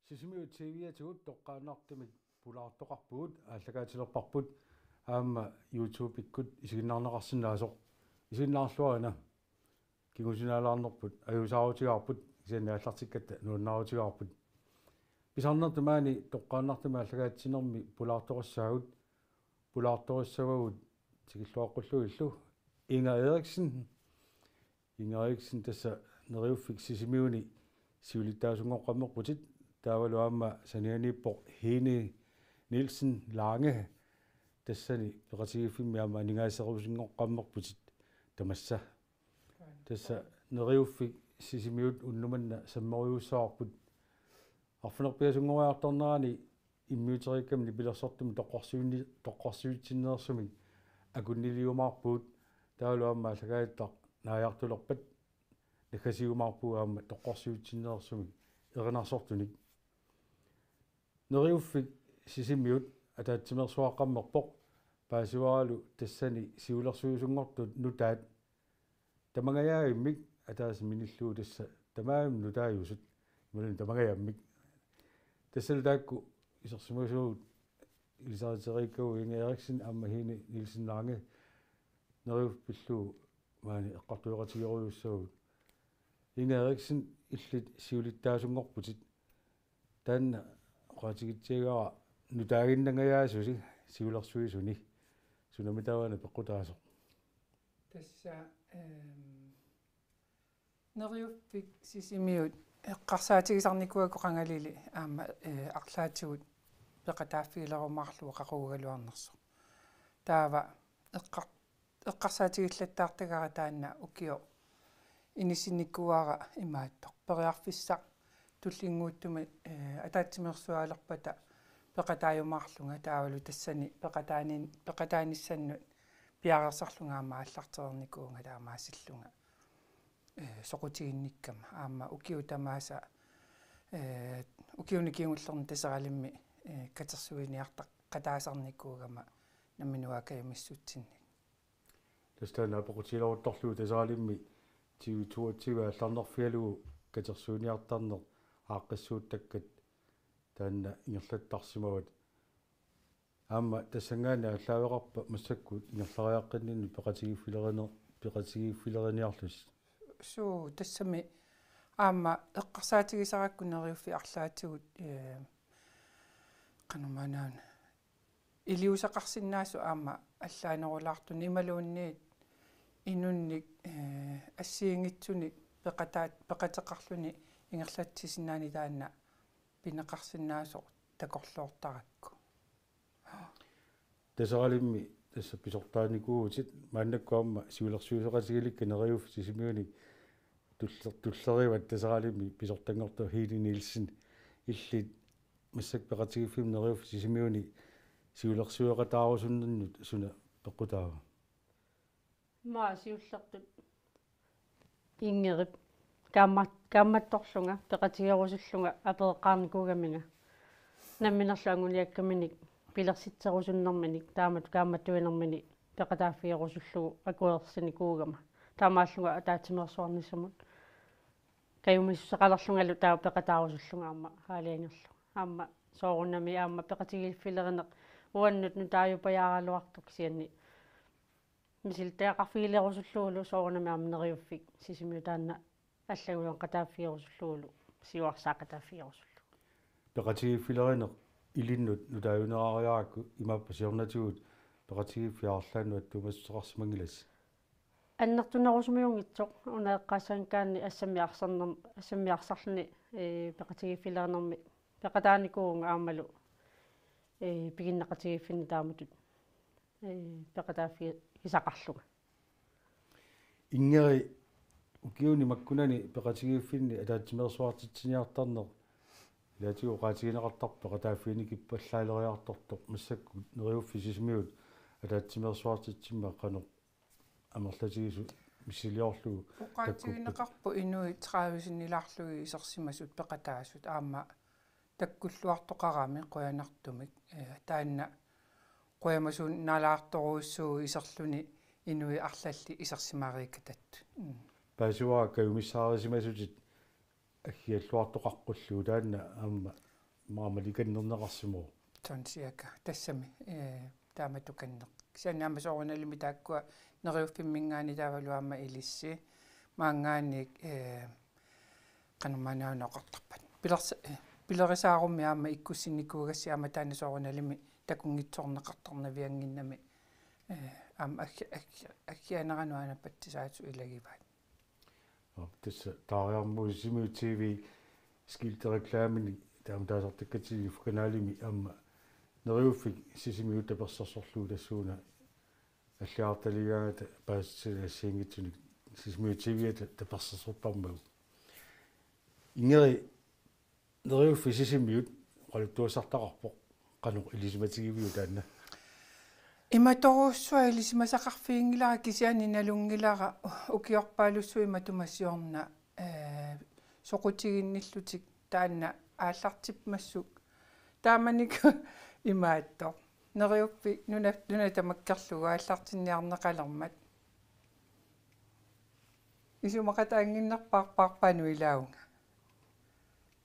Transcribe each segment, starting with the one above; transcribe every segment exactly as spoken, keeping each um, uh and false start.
Sisimiut T V-atigut toqqaannartumik pulaartoqarpugut, aallakaatilerparput aamma YouTube-ikkut isiginnaarneqarsinnaasoq. Isiginnaarluarina. Kingusinaalaarnerput ajuusaarutigaarput, kisianni aallartikkatta nuannaarutigaarput. Pisarnertut maani toqqaannartumik aallakaatitsinermi pulaartoqassaagut, pulaartorissavagut tikilluaqqullugillu. Inger Eriksen, Inger Eriksen, tassa Neriuffik Sisimiuni siulittaasunngoqqammerputit, taavalu aamma sanianiippoq Hene Nielsen Lange, tassani peqatigiiffimmi aamma aningaaserusunngoqqammerputit tamassa. Tassa Neriuffik Sisimiut unnuk manna sammerujussuarput. Arfineq-pingasunngoriartornerani immiuteriikkami nipilersortumik toqqorsivinni-, toqqorsivitsinneersumik akunniliumaarpugut, taavalu aamma aallakaatittaq naajartulerpat naggasiumaarpugut aamma toqqorsivitsinneersumik erinarsortunik. Neriuffik Sisimiut ataatsimeersuaqqammerpoq, paasivaralu tassani siulersuisunngortut nutaat tamangajaavimmik, ataaseq minillugu tassa tamarmik nutaajusut, imaluunniit tamangajammik. Tassalu taakku isersimasuugut ilisariteriikkagut Inger Eriksen aamma Hene Nielsen Lange, Neriuffik pillugu maani eqqartueqatigerujussuugut. Inger Eriksen, illit siulittaasunngorputit, taanna oqaatigitsigara nutaaginnangajaasusi siulersuisuni, sunami taava una peqqutaasoq? Tassa, ehm, Neriuffik Sisimiut eqqarsaatigisarnikuugakku qangalili aamma, eh, arlaatigut peqataaffigilerumaarlugu qaqugugaluarnersoq. Taava eqqar-, eqqarsaatigillattaartagara taanna ukioq inissinnikuuara imaattoq: periarfissaq tullinnguuttumik, eh, ataatsimeersualerpata peqataajumaarlunga, taavalu tassani peqataanin-, peqataanissannut piareersarlunga aamma aallartereernikuuvunga taamaasillunga, eh, soqutiginnikkama. Aamma ukiut tamaasa, eh, ukiuni kingullerni Taseralimmi, eh, katersuiniartaqataasarnikuugama nammineq uanga kajumissutsinnik. Tassa taanna apeqqutigileruttorlugu Taseralimmi tyve toogtyve aallarnerfigalugu katersuiniartarneq aaqqissuuttakkat taanna ingerlattarsimavat. Aamma tassanngaanniit aallaaveqarpa massakkut ingerlariaqqinninni peqatigiiffilerineq, peqatigiiffileriniarlusi? Suu, tassami aamma eqqarsaatigisarakku Neriuffik arlaatigut, eh, qanormaanna, iliuuseqarsinnaasut aamma allaanerulaartunik imaluunniit inunnik, eh, assigiinngitsunik peqataa-, peqateqarluni ingerlatsisinnaaneq taanna pineqarsinnaasoq takorloortarakku. Taseralimmi tassa pisortaanikuuvutit, maannakkut aamma siulersuisoqatigilikka Neriuffik Sisimiuni tuller-, tullerivat Taseralimmi pisortanngortoq Hene Nielsen. Illit massakkut peqatigiiffimmi Neriuffik Sisimiuni siulersueqataarusunnermut suna peqqutaava? Aamma siullertut Ingerip kaamma-, kaammattorlunga peqatigerusullunga apereqqaarnikuugaminga namminerlu anguniakkaminik pilersitserusunnerminik taamatut kaammattuinermini peqataaffigerusullugu akuersinikuugama, taamaallunga ataatsimeersuarnissamut kajumissuseqalerlungalu taava peqataarusullunga aamma aalajangerlunga. Aamma soorunami aamma peqatigiiffilerineq uannut nutaajupajaaraluartoq, kisianni misilittagaqarfigilerusullugulu soorunami aamma Neriuffik Sisimiut taanna allagujoqataaffigerusullugulu siuarsaaqataaffigerusullugu. Peqatigiiffilerineq ilinnut nutaajuneraariarakku imaappa siornatigut peqatigiiffiit arlaannut attuumassuteqarsimanngilassi? Annertunerusumiunngitsoq una eqqaassanngikkaanni assammik arsarnerm-, assammik arsarluni, ee, peqatigiiffilerinermi peqataanikuuvunga aammalu, ee, piginneqatigiiffinni taamatut, ee, peqataaffigisaqarlunga. Ingeri, ukiuni makkunani peqatigiiffinni ataatsimeersuartitsiniartarneq ilaatigut oqaatigineqartarpoq peqataaffiginikippallaalereerartortoq, massakkut Neriuffik Sisimiut ataatsimeersuartitsimmat qanoq amerlatigisut missiliorlugu takkupput? Oqaatigineqarpoq inuit tredive sinnilaarlugit isersimasut peqataasut aamma takkulluartoqarami qujanartumik. Ee, taanna qujamasuunnaalaartorujussuuvoq iserluni inuit arlallit isersimariikkatat. Mm. Paasivara kajumissaarisimasutit aggialluartoqaqqullugu, taanna aamma maamalikannerneqarsimavoq. Tonsiaka tassami, eh, taama tukanneq. Kisianni aamma soorunalimi taakkua Neriuffimminngaanniit taavalu aamma ilissi maanngaanniit, eh, qanormaanna una oqartarpat. Pilersa-, eh, pilerisaarummik aamma ikkussinnikuugassi aamma taanna soorunalimi takunngitsoorneqartarnaviannginnami, eh, aamma aggi-, aggi-, aggianerani una patsisaatut ilagivaat. Nå, tassa taariarmut Sisimiut T V skiltereklameni taama taasartakkatsigit F-kanalimi aamma Neriuffik Sisimiut tapersersorlugu tassuuna alliartaligaangata paasissutissat assigiinngitsunik Sisimiut T V-ata tapersersortarmagu. Ingeri, Neriuffik Sisimiut oqaluttuassartaqarpoq, qanoq ilisimatigiviuk taanna? Imatorujussuaq ilisimasaqarfiginngilara kisianni nalunngilara ukiorpaalussuit matuma siorna, eh, soqutiginnillutik taanna aallartippassuk. Taamanikkut imaattoq. Neriuffik nuna, nuna tamakkerlugu aallartinniarneqalermat isumaqataannginnerpaarpaarpaanut ilaavunga.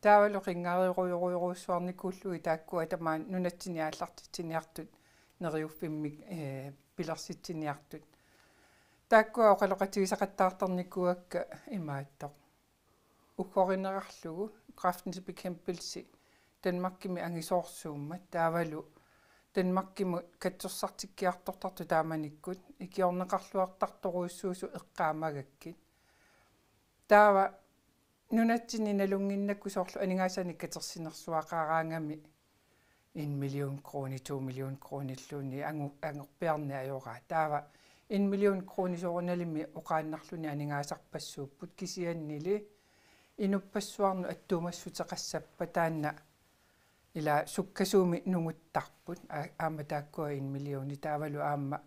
Taavalu qingarerujorujorujussuarnikuullugit taakkua tamaat nunatsinni aallartitsiniartut Neriuffimmik, eh, pilersitsiniartut. Taakkua oqaloqatigisaqattaartarnikuuakka imaattoq. Uggorinerarlugu Kræftens Bekæmpelse Danmarkimi angisoorsuummat taavalu Danmarkimut katsorsartikkiartortartut taamanikkut ikiorneqarluartartorujussuusut eqqaamagakkit. Taava nunatsinni nalunnginnakku soorlu aningaasanik katersinersuaqaraangami en million kroner, to million kronerilluunniit angu-, angorpiarneq ajoraa. Taava en million kroner soorunalimi oqaannarluni aningaasarpassuupput kisiannili inuppassuarnut attuumassuteqassappat taanna ila sukkasuumik nunguttarput, aa-, aamma taakkua en millioni taavalu aamma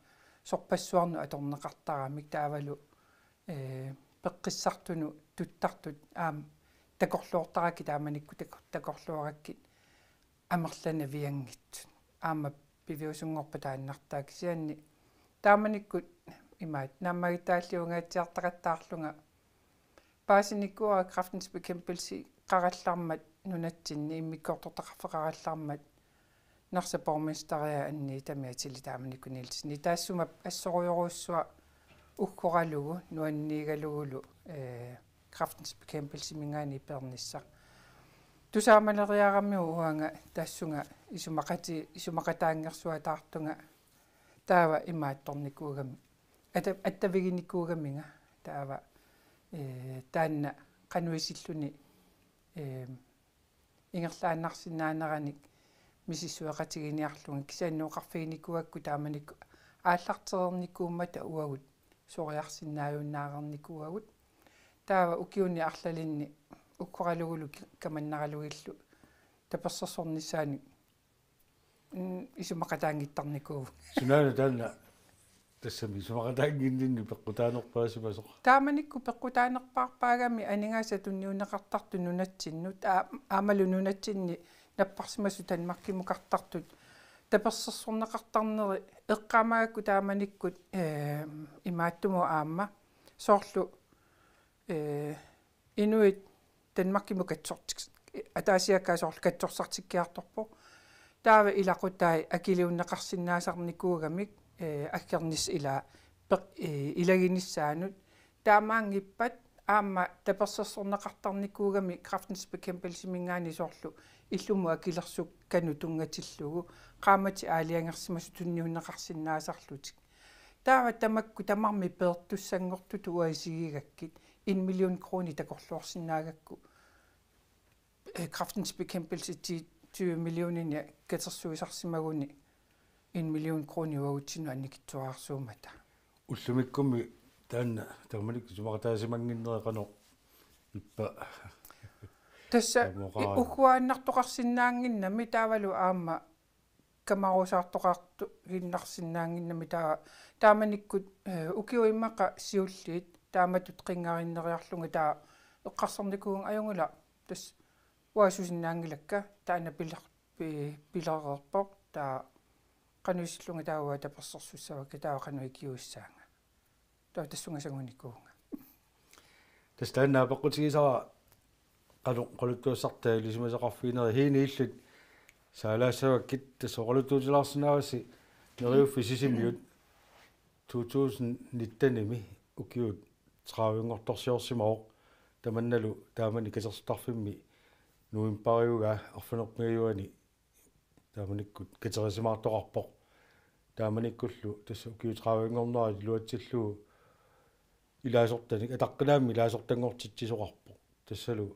sorpassuarnut atorneqartaramik taavalu, eh, peqqissartunut tuttartut aamma takorloortarakkit taamanikkut takor-, takorluuarakkit amerlanavianngitsut. Aamma piviusunngorpat taannartaa kisianni taamanikkut imaat naammagittaalliungaatsiartaqattaarlunga paasinikuuara Kræftens Bekæmpelse qarallarmat nunatsinni immikkoortortaqarfeqarallarmat Narsap borgmesteria anniitamia Tilly Damaniku Nielsen. Taassuma assorujorujussuaq uggoralugu nuanniigalugulu, eh, Kræftens Bekæmpelseminngaanniit peernissaq. Tusaamaleriaramiuk uanga tassunga isumaqati-, isumaqataanngersuataartunga taava imaattornikuugami. Ata-, attaviginikuugaminga taava, eh, taanna qanoq isilluni, eh, ingerlaannarsinnaaneranik misissueqatiginiarlunga kisianni oqarfiginikuugakku taamanikkut aallartereernikuummata uagut soriarsinnaajunnaarnikuuagut. Taava ukiuni arlalinni uggoralugulu ki-, kamannaralugillu tapersersornissaanik, mm, isumaqataanngittarnikuuvugut. Sunaana taanna tassami isumaqataannginninni peqqutaanerpaasimasoq? Taamanikkut peqqutaanerpaarpaagami aningaasat tunniunneqartartut nunatsinnut, aa-, aammalu nunatsinni napparsimasut Danmarkimukartartut tapersersorneqartarneri eqqaamagakku taamanikkut, eh, imaattumut aamma soorlu, eh, inuit Danmarkimut katsortik-, ataasiakkaat soorlu katsorsartikkiartorpoq. Taava ilaqutai akiliunneqarsinnaasarnikuugamik, eh, aggernissat ilaa peq-, eh, ilaginissaannut. Taamaanngippat aamma tapersersorneqartarnikuugami Kræftens Bekæmpelseminngaanniit soorlu ilumut akilersukkanut tunngatillugu qaammatit aalajangersimasut tunniunneqarsinnaasarlutik. Taava tamakku tamarmik peertussanngortutut uanga isigigakkit en million kroner takorloorsinnaagakku, eh, Kræftens Bekæmpelse ti, tyve millioninik katersuisarsimaguni en million kroner uagutsinnut annikitsuararsuummata. Ullumikkummi taanna taamanikkut isumaqataasimannginneri qanoq ippa? Tassa tamoqaanga i-, ugguaannartoqarsinnaannginnami taavalu aamma kamarusaartoqartuinnarsinnaannginnami taa-, taamanikkut, eh, ukiut immaqa siulliit taamatut qinngarineriarlunga taava eqqarsarnikuuvunga ajunngilaq tassa uanga susinnaanngilakka taanna piler-, pi-, pilereerpoq taava qanoq isillunga taava uanga tapersersussavakka taava qanoq ikiuissaanga. Taava tassunga sangunikuuvunga. Tassa taanna apeqqutigisara qanoq oqaluttuassartaa ilisimasaqarfigineri Hine illit Saalaassavakkit, tassa oqaluttuutilaarsinnaavassi Neriuffik Sisimiut to tusind nittenimi ukiut tredivenngortorsiorsimavoq, tamannalu taamani katersortarfimmi novembariugaa arfineq-pingajuanni taamanikkut katerisimaartoqarpoq. Taamanikkullu tassa ukiut tredivenngornerat iluatsillugu ilaasortanik ataqqinaammik ilaasortanngortitsisoqarpoq. Tassalu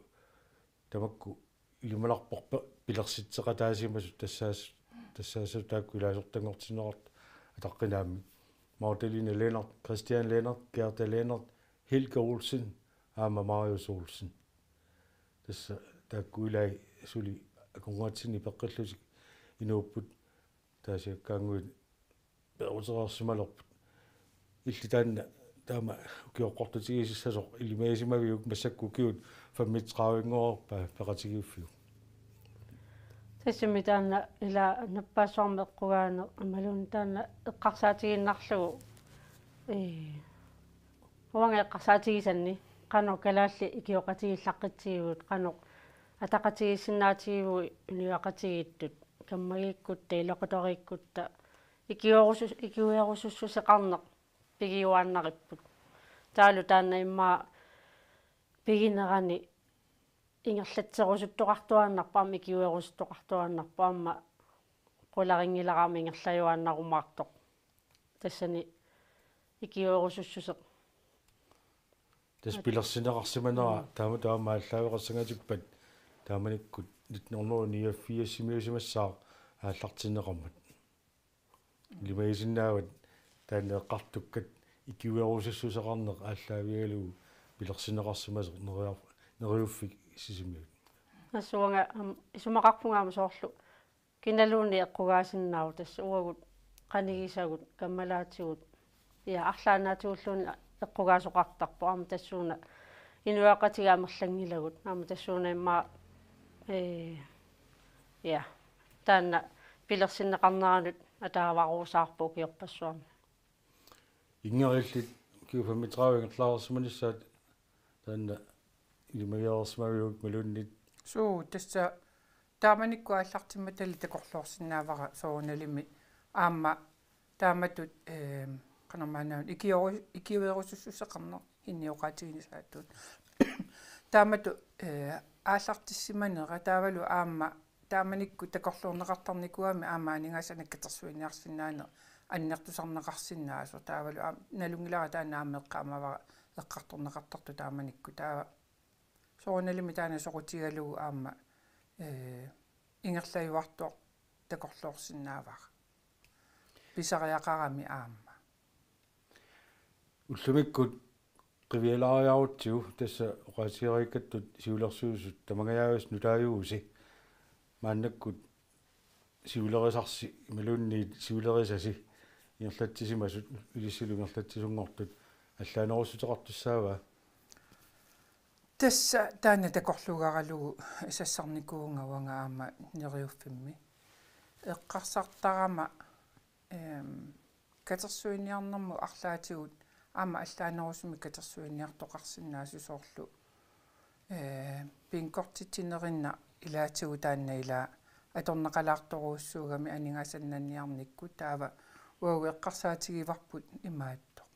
tamakku ilimanarporput pilersitseqataasimasut tassaas-, tassaassasut taakku ilaasortanngortinneqartut ataqqinaammik. Magdalene Lennert, Christian Lennert, Gerda Lennert, Helge Olsen aamma Marius Olsen. Tassa taakku ilai suli akornatsinni peqqillutik inuupput, taasiakkaannguit peerutereersimalerput. Illit taanna taama ukioqqortutigisassasoq ilimagisimaviuk, massakkut ukiut femogtredivenngorpaa peqatigiiffiuk? Tassami taanna ila nappaassuarmi eqqugaaneq imaluunniit taanna eqqarsaatigiinnarlugu, ee, uanga eqqarsaatigisanni qanoq kalaallit ikioqatigiillaqqitsigigut, qanoq ataqatigiissinnaatigivugut inuiaqatigiittut, kammagiikkutta, ilequtoriikkutta, ikiuerusus-, ikiuerusussuseqarneq pigiuaannaripput. Taavalu taanna immaqa piginerani ingerlatserusuttoqartuaannarpoq aamma ikiuerusuttoqartuaannarpoq aamma qularinngilara aamma ingerlajuaannarumaartoq. Tassani ikiuerusussuseq. Tassa pilersinneqarsimanera taama taama aallaaveqassangatippat taamanikkut nitten hundrede niogfirsimiusimassaaq aallartinneqarmat. Ilimagisinnaavat taanna eqqartukkat ikiuerusussuseqarneq aallaavigalugu pilersinneqarsimasoq Neriar-, Neriuffik Sisimiut. Tassa uanga, am, isumaqarpunga aamma soorlu kinaluunniit eqqugaasinnaavoq, tassa uagut qanigisagut, kammalaatigut, ja, arlaannaatigulluunniit eqqugaasoqartarpoq, aamma tassuuna inuiaqatigiit amerlanngilagut, aamma tassuuna immaqa, ee, ja, taanna pilersinneqarneranut ataavaruusaarpoq ukiorpassuarni. Ingerillit ukiut femogtredive ingerlareersimanissaat taanna ilimagiarsimaviuk imaluunniit? Suu, tassa taamanikkut aallartimmatali takorloorsinnaavara soorunalimi aamma taamatut, eem, qanormaanna ikioru-, ikiuerusussuseqarneq, hinioqaatiginissaatut. Taamatut, ee, aallartissimanera taavalu aamma taamanikkut takorluuneqartarnikuugami aamma aningaasanik katersuiniarsinnaaneq annertusarneqarsinnaasoq, taavalu aam-, nalunngilara taanna aamma eqqaamavara eqqartorneqartartoq taamanikkut, taava soorunalimi taanna soqutigalugu aamma, ee, ingerlajuartoq takorloorsinnaavara. Pisariaqarami aamma. Ullumikkut qivialaariarutsigu tassa oqaatigereerikkattut siulersuisut tamangajaavasi nutaajuvusi, maannakkut siulerisarsi imaluunniit siulerisasi ingerlatsisimasut ilissilu ingerlatsisunngortut allaanerussuteqartussaavaa? Tassa taanna takorluugaralugu sassarnikuuvunga uanga aamma Neriuffimmi. Eqqarsartarama, eem, katersuiniarnermut arlaatigut aamma allaanerusumik katersuiniartoqarsinnaasut, soorlu, ee, bingortitsinerinna ilaatigut taanna ilaa atorneqalaartorujussuugami aningaasannanniarnikkut, taava uagut eqqarsaatigivarput imaattoq.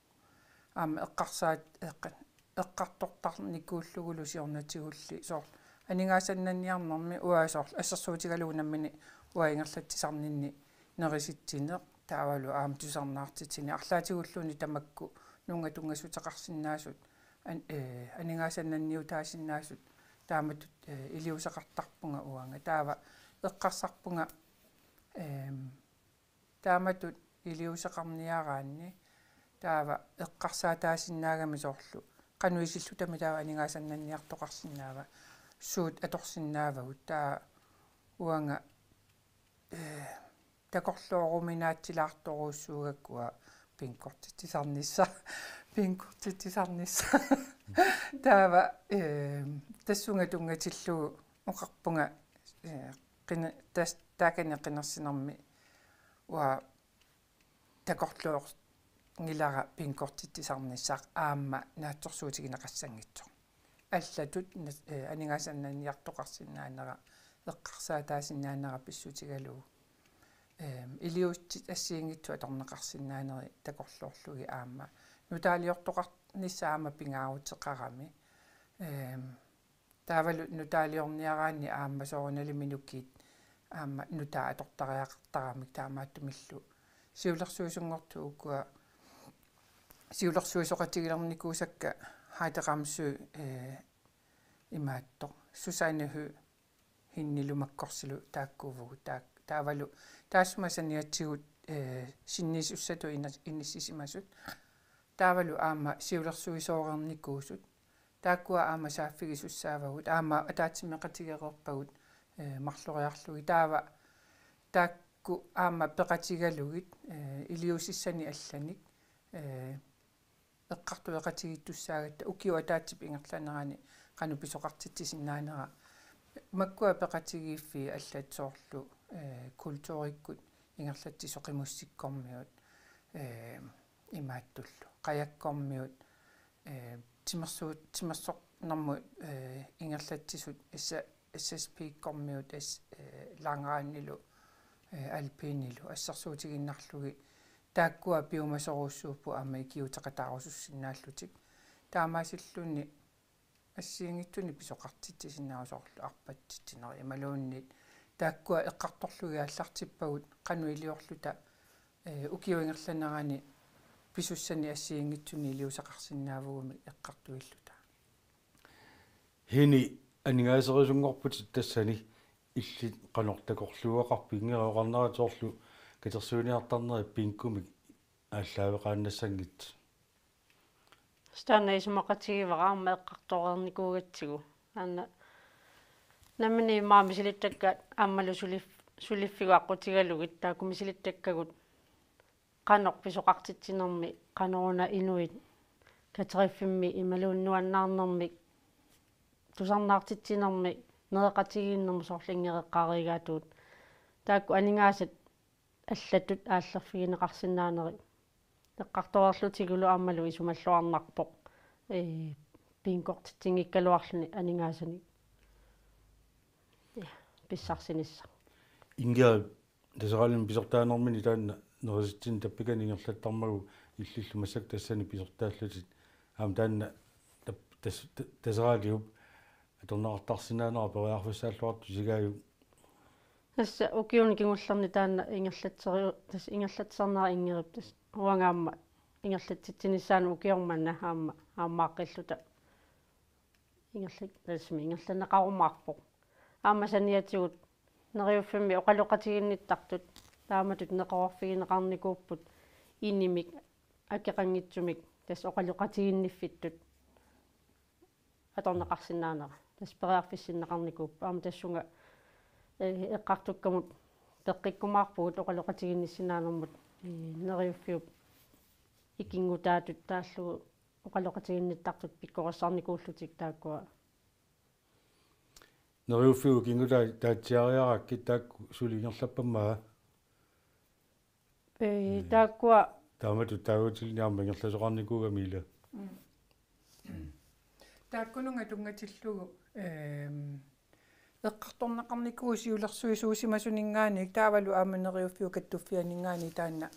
Aamma eqqarsaat-, eqqa-, eqqartortarnikuullugulu siornatigulli, soorlu aningaasannanniarnermi uanga soorlu assersuutigalugu nammineq uanga ingerlatsisarninni nerisitsineq, taavalu aamma tusarnaartitsineq, arlaatigulluunniit tamakku nuunga tunngassuteqarsinnaasut, an-, ee, aningaasannanniutaasinnaasut taamatut, ee, iliuuseqartarpunga uanga. Taava eqqarsarpunga, eem, taamatut iliuuseqarniaraanni taava eqqarsaataasinnaagami soorlu qanoq isillutami taava aningaasannanniartoqarsinnaava, suut atorsinnaavagut, taava uanga, ee, takorlooruminaatsilaartorujussuugakku uanga bingortitsisarnissaq, bingortitsisarnissaq. Taava, ee, tassunga tunngatillugu oqarpunga, ee, qine-, tas-, taakani qinersinermi uanga takorloorngilara bingortitsisarnissaq aamma naatsorsuutigineqassanngitsoq. Allatut nas-, ee, aningaasannanniartoqarsinnaanera eqqarsaataasinnaanera pissutigalugu. Ehm, iliuutsit assigiinngitsut atorneqarsinnaaneri takorloorlugit aamma nutaaliortoqarnissaa aamma pingaaruteqarami. Ehm, taavalu nutaaliorniaraanni aamma soorunalimi nukiit aamma nutaat atortariaqartaramik taamaattumillu siulersuisunngortut ukua siulersuisoqatigilernikuusakka Heidi Ramsø, eh, imaattoq Susanne Høegh Hinnilu Makkorsilu taakkuuvugut taak-, taavalu taassuma saniatigut, eh, sinnisussatut ina-, inissisimasut. Taavalu aamma siulersuisooreernikuusut. Taakkua aamma saaffigisussaavagut, aamma ataatsimeeqatigeereerpagut, eh, marloriarlugit. Taava taakku aamma peqatigalugit, eh, iliuusissanik allanik, eh, eqqartueqatigiittussaagatta ukiup ataatsip ingerlanerani qanoq pisoqartitsisinnaanera makkua peqatigiiffiit allat soorlu, eh, kulturikkut ingerlatsisoq Qimussikkormiut, eh, imaattullu Qajakkormiut, eh, timersuut-, timersornermut, eh, ingerlatsisut issa-, S S P-kkormiut S-, eh, langrenilu, eh, alpinilu assersuutigiinnarlugit taakkua piumasorujussuupput aamma ikiuuteqataarusussinnaallutik. Taamaasilluunniit assigiinngitsunik pisoqartitsisinnaasoq soorlu arpatsitsinerit imaluunniit taakkua eqqartorlugit aallartippagut qanoq iliorluta, eh, ukiup ingerlanerani pisussanik assigiinngitsunik iliuuseqarsinnaagumik eqqartuilluta. Hini, aningaaserisunngorputit tassani, illit qanoq takorluugaqarpit? Ingereernerat soorlu katersuiniartarnerit bingomik aallaaveqaannassanngitsoq. Taanna isumaqatigivara aamma eqqartoreernikuugatsigu. Taanna nammineq immaqa misilittakkat aammalu sulif-, suliffigut aqqutigalugit taakku misilittakkagut qanoq pisoqartitsinermi, qanoruna inuit kateriffimmi imaluunniit nuannaarnermik tusarnaartitsinermi nereqatigiinnermut soorlu ingereqqaariigaatut. Taakku aningaasat allatut aallerfigineqarsinnaanerit eqqartoreerlutigulu aammalu isumalluarnarpoq, ee, bingortitsinngikkaluarluni aningaasanik, ja, pissarsinissaq. Inge, Taseraalimi pisortaanermini taanna nerisitsinni tappikani ingerlattarmagu illillu massakkut tassani pisortaallutit. Aamma taanna tap-, tas-, ta-, Taseraaliup atorneqartarsinnaanera periarfissaalluartoq sigaajuk. Tassa ukiuni kingullerni taanna ingerlatseri-, tassa ingerlatsisarnera Ingerip tassa uanga aamma ingerlatsitsinissaanut ukioq manna aamma, aamma aaqqilluta ingerlat-, tassami ingerlanneqarumaarpoq. Aamma saniatigut Neriuffimmi oqaloqatiginnittartut taamatut neqeroorfigineqarnikuupput inimik akeqanngitsumik tassa oqaloqatiginniffittut atorneqarsinnaanera. Tassa periarfissinneqarnikuupput. Aamma tassunga, eh, eqqartukkamut peqqikkumaarpugut oqaloqatiginnissinnaanermut, eh, Neriuffiup ikinngutaatut taallugu oqaloqatiginnittartut pikkorissarnikuullutik taakkua. Neriuffiup ikinngutai taatsiariarakkit taakku suli ingerlappammaa? Ee, mm, taakkua. Taamatut taagutilluni aamma ingerlasoqarnikuugami ila. Mm. Taakkununnga tunngatillugu, ehm, eqqartorneqarnikuuvoq siulersuisuusimasuninngaanniit taavalu aamma Neriuffiup kattuffianinngaanniit taanna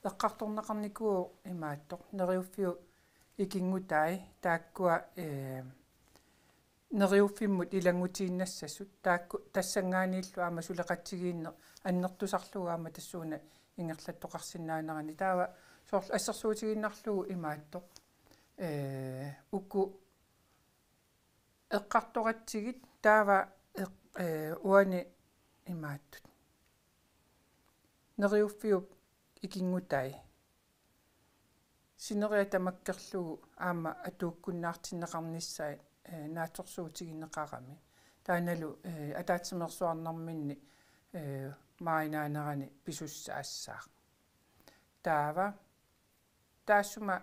eqqartorneqarnikuuvoq imaattoq. Neriuffiup ikinngutai taakkua, ehm, Neriuffimmut ilanngutiinnassasut taakku tassanngaanniillu aamma suleqatigiinneq annertusarlugu aamma tassuuna ingerlattoqarsinnaanerani. Taava soorlu assersuutigiinnarlugu imaattoq. Ee, uku eqqartoratsigit taava eq-, ee, uani imaattut. Neriuffiup ikinngutai. Sineriak tamakkerlugu aamma atuukkunnaartinneqarnissaat, eh, naatsorsuutigineqarami. Taannalu, eh, ataatsimeersuarnerminni, eh, maanaanerani pisussaassaaq. Taava taassuma,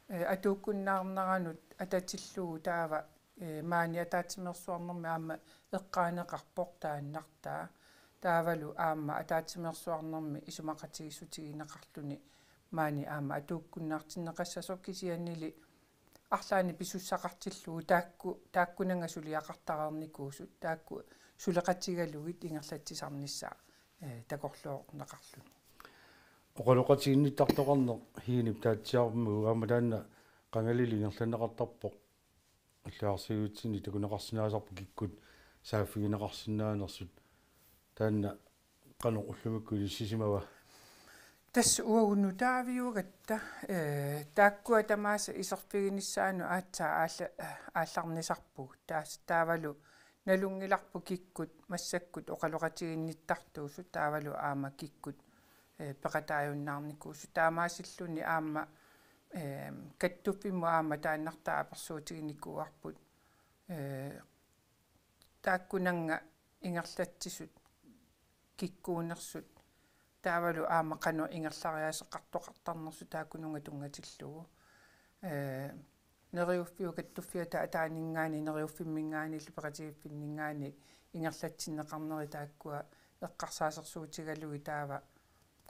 eh, atuukkunnaarneranut atatillugu taava, eh, maani ataatsimeersuarnermi aamma eqqaaneqarpoq taannartaa. Taavalu aamma ataatsimeersuarnermi isumaqatigiissutigineqarluni maani aamma atuukkunnaartinneqassasoq kisiannili arlaannik pisussaqartillugu taakku, taakkunannga suliaqartareernikuusut, taakku suleqatigalugit ingerlatsisarnissaa, eh, takorloorneqarluni. Oqaloqatiginnittartoqarneq Hiinip taatsiarmu aamma taanna qangalili ingerlanneqartarpoq. Alliarsiuitsinni takuneqarsinnaasarpoq kikkut saaffigineqarsinnaanersut. Taanna qanoq ullumikkut inissisimava? Tassa uagut nutaaviugatta, eh, taakkua tamaasa iserfiginissaannut aatsaat aalla-, aallarnisarpugut. Taas-, taavalu nalunngilarput kikkut massakkut oqaloqatiginnittartuusut taavalu aamma kikkut, eh, peqataajunnaarnikuusut. Taamaasilluni aamma, eh, kattuffimmut aamma taannartaa apersuutiginikuuarput, eh, taakkunannga ingerlatsisut, kikkuunersut, taavalu aamma qanoq ingerlariaaseqartoqartarnersut taakkununnga tunngatillugu. Eh, Neriuffiup Kattuffiata ataaninngaanniit, Neriuffimminngaanniillu Peqatigiiffinninngaanniit ingerlatsinneqarneri taakkua eqqarsaasersuutigalugit taava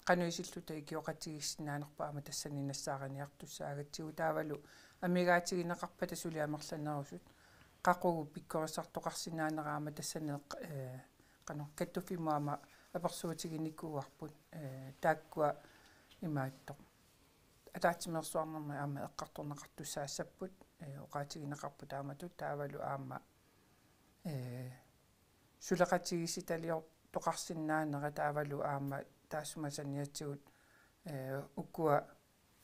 qanoq isilluta ikioqatigiissinnaanerput aamma tassani nassaariniartussaagatsigu taavalu amigaatigineqarpata suli amerlanerusut qaqugu pikkorissartoqarsinnaanera aamma tassani eqq-, eh, qanoq kattuffimmut aamma apersuutiginikuuarput, eh, taakkua imaattoq ataatsimeersuarnermi aamma eqqartorneqartussaassapput, eh, oqaatigineqarput taamatut taavalu aamma, eh, suleqatigiissitaliortoqarsinnaanera taavalu aamma taassuma saniatigut, eh, ukua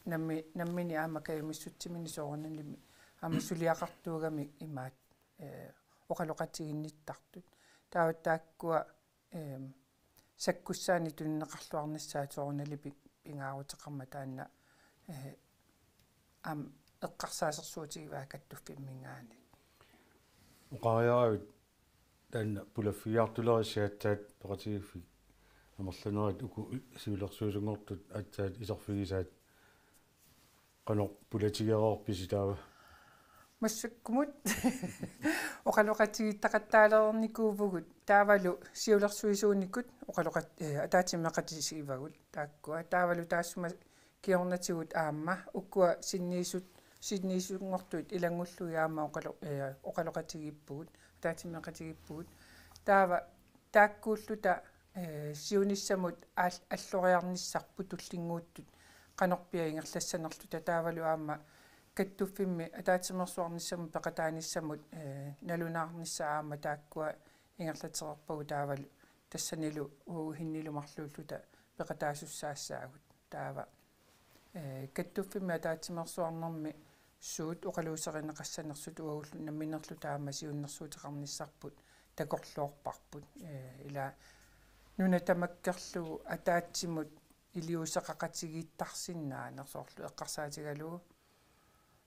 nammi-, nammineq aamma kajumissutsimini soorunalimi aamma suliaqartuugamik imaat, eh, oqaloqatiginnittartut. Taava taakkua, ehm, sakkussaannik tunineqarluarnissaat soorunalimi pi-, pingaaruteqarmat taanna, eh, aamma eqqarsaasersuutigivaat kattuffimminngaanniit. Oqariaravit taanna pulaffigiartulerisi aatsaat peqatigiiffik amerlanerit uku siulersuisunngortut aatsaat iserfigisaat qanoq pulatigereerpisi taava? Massakkumut oqaloqatigiittaqattaalernikuuvugut taavalu siulersuisuunikut oqaloqat-, eh, ataatsimeeqatigivagut taakkua taavalu taassuma kingornatigut aamma ukkua sinniisut-, sinniisunngortut ilanngullugit aamma oqalo-, eh, oqaloqatigiippugut, ataatsimeeqatigiippugut. Taava taakkuulluta, eh, siunissamut aal-, alloriarnissarput tullinnguuttut qanorpiaq ingerlassanerluta taavalu aamma kattuffimmi ataatsimeersuarnissamut peqataanissamut, eh, nalunaarnissaa aamma taakkua ingerlatereerpagut taavalu tassanilu uagut Hinnilu marluulluta peqataasussaassaagut. Taava, eh, kattuffimmi ataatsimeersuarnermi suut oqaluuserineqassanersut uagullu nammineerluta aamma siunnersuuteqarnissarput takorloorparput. Eh, ila nuna tamakkerlugu ataatsimut iliuuseqaqatigiittarsinnaaneq soorlu eqqarsaatigalugu,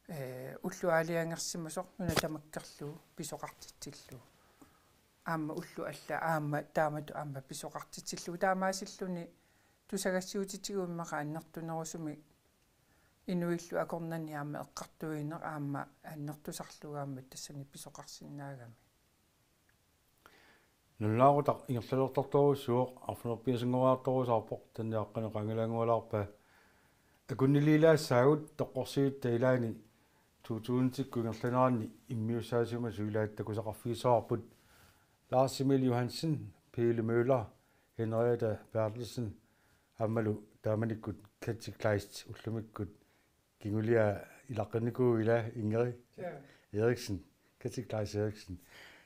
eh, ullut aalajangersimasoq nuna tamakkerlugu pisoqartitsillugu. Aamma ullut allaat aamma taamatut aamma pisoqartitsillugu taamaasilluni tusagassiutitigut immaqa annertunerusumik inuillu akornanni aamma eqqartuineq aamma annertusarlugu aamma tassani pisoqarsinnaagami. Nalunaaqutaq ingerlalertartorujussuuvoq, arfineq-pingasunngoriartorusaarpoq, taanna qanoq qaangilaanngualaarpa? Akunniliilaassaagut, toqqorsivitsa ilaani to tusindikkut ingerlaneranni immiussaasimasut ilaat takusaqarfigissavarput Lars Emil Johansen, Pele Møller, Henriette Berthelsen, aammalu taamanikkut Katja Kleist, ullumikkut kingulia ilaqqinnikuuvoq ila, Ingrid. Ja. Eriksen, Katja Kleist Eriksen.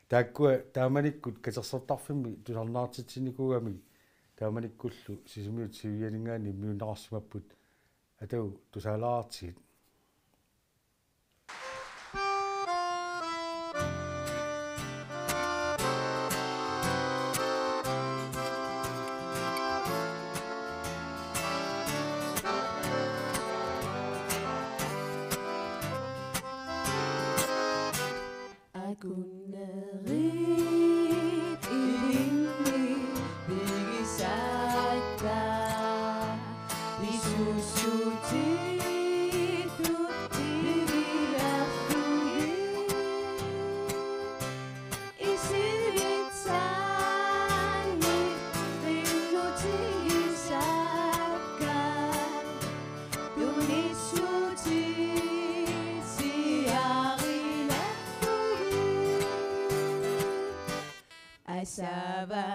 Taakkua taamanikkut katersortarfimmi tusarnaartitsinikuugamik taamanikkullu Sisimiut Sivianinngaanniit immiunneqarsimapput, atagu tusaalaartigit. Akunnerit ilinni pigisakka, pisussutit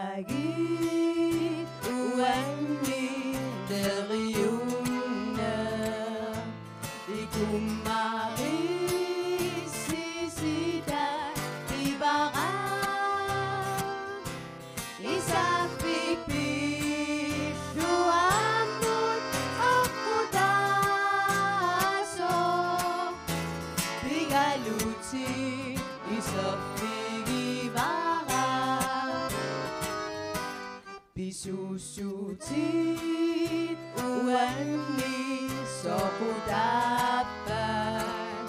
Agit uanni neriunneq ikummarissi sita pivara. Isaffik pilluammut aqqutaasoq pigalutit iserfigivara. Pisussutit uanni soqutaappat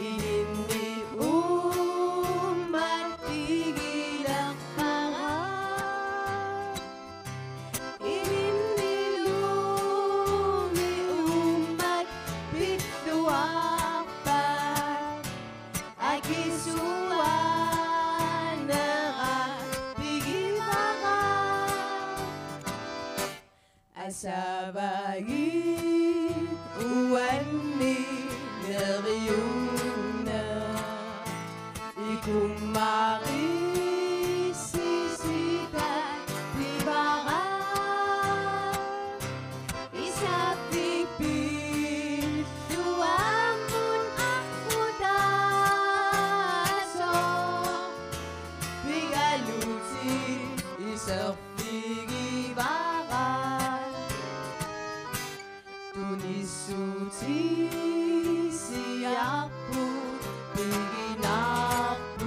ilinni uummat pigilerpara. Ilinniluunniit uummat pilluarpat akisuaanera pigivara. Asavagit uanni neriunneq ikummarissi sita pivara. Isaffik pilluammut aqqutaasoq pigalutit iserfigivara. Tunissutisiarput piginarput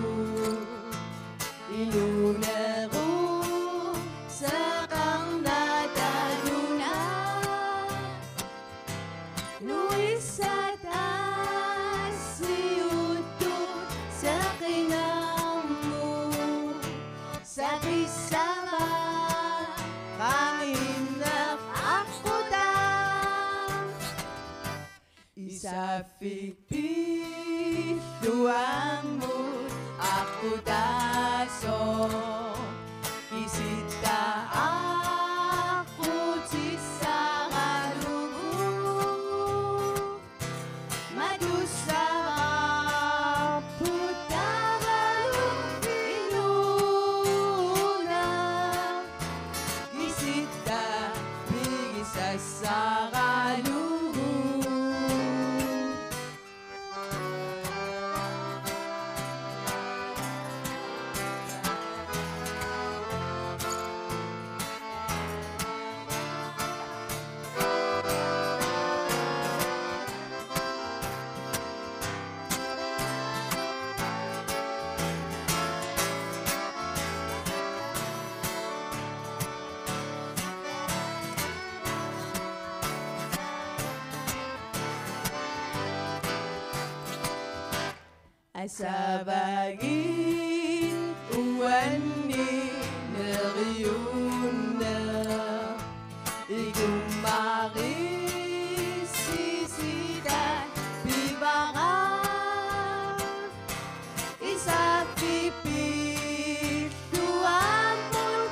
inuunerup seqarnata nuna. Nuissat assiuttut seqinermut saqissavara qaminneq aqqutaa. Isaffik pilluammut aqqutaasoq kisitta aqqutissaralugu. Matussavara puttavalu inuuna kisitta pigisassaralugu. Asavagit uanni neriunneq ikummarissi sita pivara. Isaffik pilluammut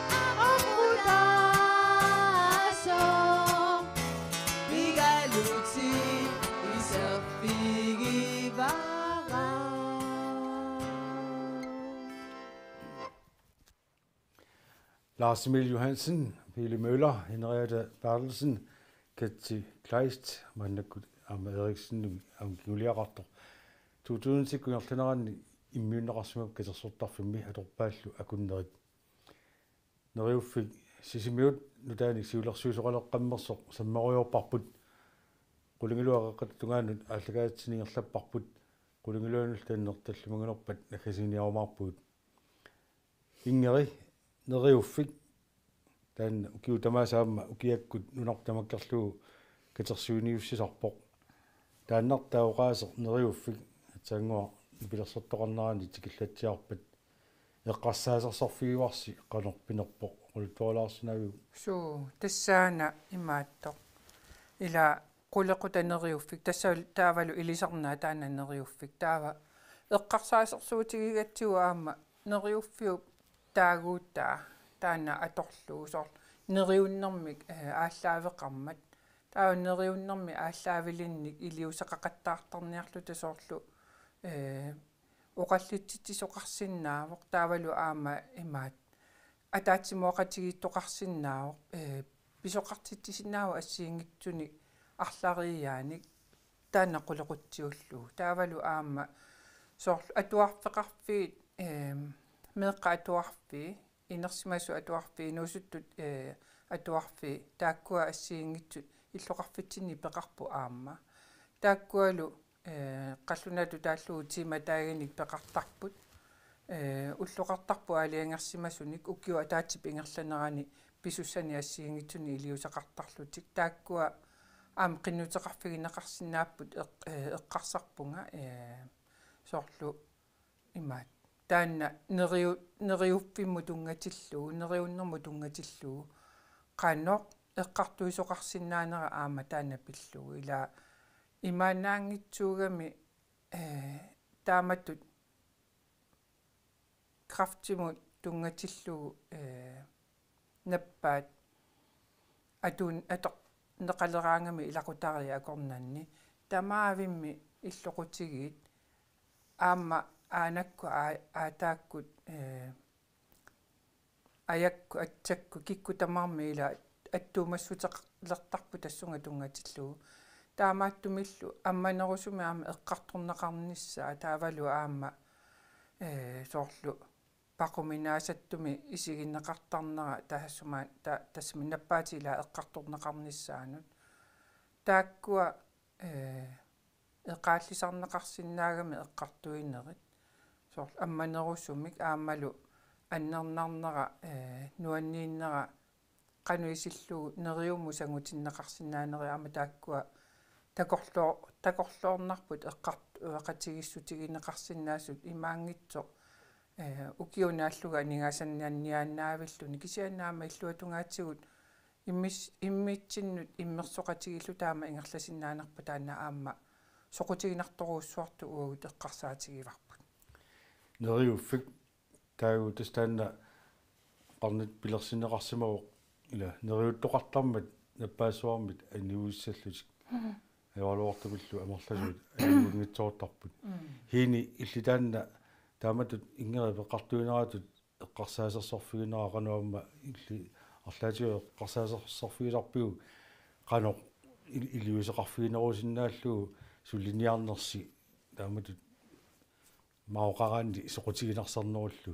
aqqutaasoq pigalutit iserfigivara. Lars Emil Johansen, Pele Møller, Henriette Berthelsen, Ketty Kleist, maannakkut aamma Eriksenimik aamma kinguliaqartoq. To tusind seks-ip ingerlanerani immiunneqarsimavoq katersortarfimmi atorpaallu akunnerit. Neriuffik Sisimiut nutaanik siulersuisoqaleqqammersoq sammerujoorparput. Qulingiluat Qeqqata tungaanut aallakaatitsinni ingerlapparput. Qulingiluanullu tanneq tallimanngorpat naggasiginiarumaarpugut. Ingeri, Neriuffik, taanna ukiut tamaasa aamma ukiakkut nunarput tamakkerlugu katersuiniussisarpoq. Taannartaa oqaaseq Neriuffik aatsaannguaq nipilersortoqarnerani tikillatsiarpat eqqarsaasersorfigivarsi qanoq pinerpoq, oqaluttuarilaarsinnaaviguk? Suu, tassaana imaattoq. Ila qulequtaq Neriuffik, tassa taavalu ilisarnaa taanna Neriuffik. Taava eqqarsaasersuutigigatsigu aamma Neriuffiup taaguutaa taanna atorlugu soorlu neriunnermik, eh, aallaaveqarmat. Taava neriunnermik aallaavilinnik iliuuseqaqattaartarniarluta soorlu, eh, oqallitsitsisoqarsinnaavoq, taavalu aamma imaat ataatsimoorutigiittoqarsinnaavoq, ee, pisoqartitsisinnaavoq assigiinngitsunik arlariiaanik taanna qulequtsiullugu. Taavalu aamma soorlu atuarfeqarfiit, ee, meeqqat atuarfiit, inersimasut atuarfiit, inuusuttut, ee, atuarfiit, taakkua assigiinngitsut illoqarfitsinni peqarput aamma. Taakkualu, ee, qallunaatut taallugu tiimataaginik peqartarput, ee, ulloqartarput aalajangersimasunik ukiup ataatsip ingerlanerani pisussanik assigiinngitsunik iliuuseqartarlutik. Taakkua aamma qinnuteqarfigineqarsinnaapput eq-, ee, eqqarsarpunga, ee, soorlu imaat. Taanna neriu-, neriuffimmut tunngatillugu, neriunnermut tunngatillugu, qanoq eqqartuisoqarsinnaanera aamma taanna pillugu. Ila imaannaanngitsuugami, ee, taamatut kræftimut tunngatillugu, ee, nappaat atuun-, atorneqaleraangami ilaqutariit akornanni. Tamaavimmik illoqutigiit aamma aanakkut aa-, aataakkut, ee, ajakkut, atsakkut, kikkut tamarmik ila attuumassuteqalertarput tassunga tunngatillugu. Taamaattumillu ammanerusumik aamma eqqartorneqarnissaa taavalu aamma, ee, soorlu paquminaasattumik isigineqartarnera tassuma ta-, tassami nappaatit ilaat eqqartorneqarnissaannut. Taakkua, ee, eqaallisarneqarsinnaagami eqqartuinerit. Soorlu ammanerusumik aammalu annernarnera, ee, nuanniinnera qanoq isillugu neriummut sangutinneqarsinnaanerit aamma taakkua takorloo-, takorloornarput eqqart-, eqatigiissutigineqarsinnaasut imaanngitsoq, ee, ukiup naallugu aningaasanniannaavilluni kisianni aamma illuatungaatigut immis-, immitsinnut immersoqatigiilluta aamma ingerlasinnaanerput taanna aamma soqutiginartorujussuartut uagut eqqarsaatigivarput. Neriuffik taaguutissaq taanna qanoq pilersinneqarsimavoq ila neriuttoqartarmat nappaassuarmit aniuissallutik. Mhm. Ajoraluartumillu amerlasuut aniunngitsoortarput. Mm. Hiini illit taanna taamatut Ingrid peqartuineratut eqqarsaasersorfiginera qanoq aamma illit arlaatigut eqqarsaasersorfigisarpiuk qanoq il-, iliuuseqarfiginerusinnaallugu suliniarnersi taamatut maoqaraanni soqutiginarsarnerullugu.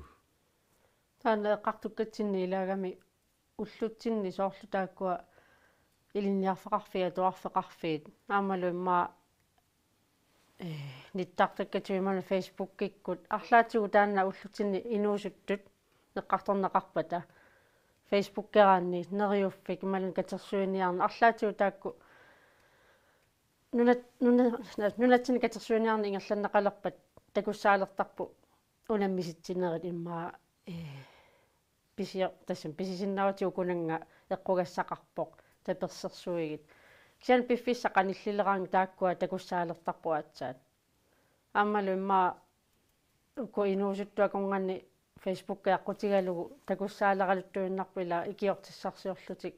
Taanna eqqartukkatsinni ilaagami ullutsinni soorlu taakkua ilinniarfeqarfiit, atuarfeqarfiit, aammalu immaqa, ee, nittartakkatut imaluunniit Facebookikkut, arlaatigut taanna ullutsinni inuusuttut eqqartorneqarpata, Facebookeraanni, Neriuffik, imaluunniit Katersuiniarneq, arlaatigut taakku nunat-, nuna-, nunatsinni katersuiniarneq ingerlanneqalerpat takussaalertarput unammisitsinerit immaqa, ee, pisio-, tassami pisisinnaavutit ukunannga eqqugassaqarpoq tapersersuigit. Kisianni piffissaq qanillileraangat taakkua takussaalertarput aatsaat. Aammalu immaqa uku inuusuttut akornanni Facebooki aqqutigalugu takussaaleraluttuinnarput ila ikiortissarsiorlutik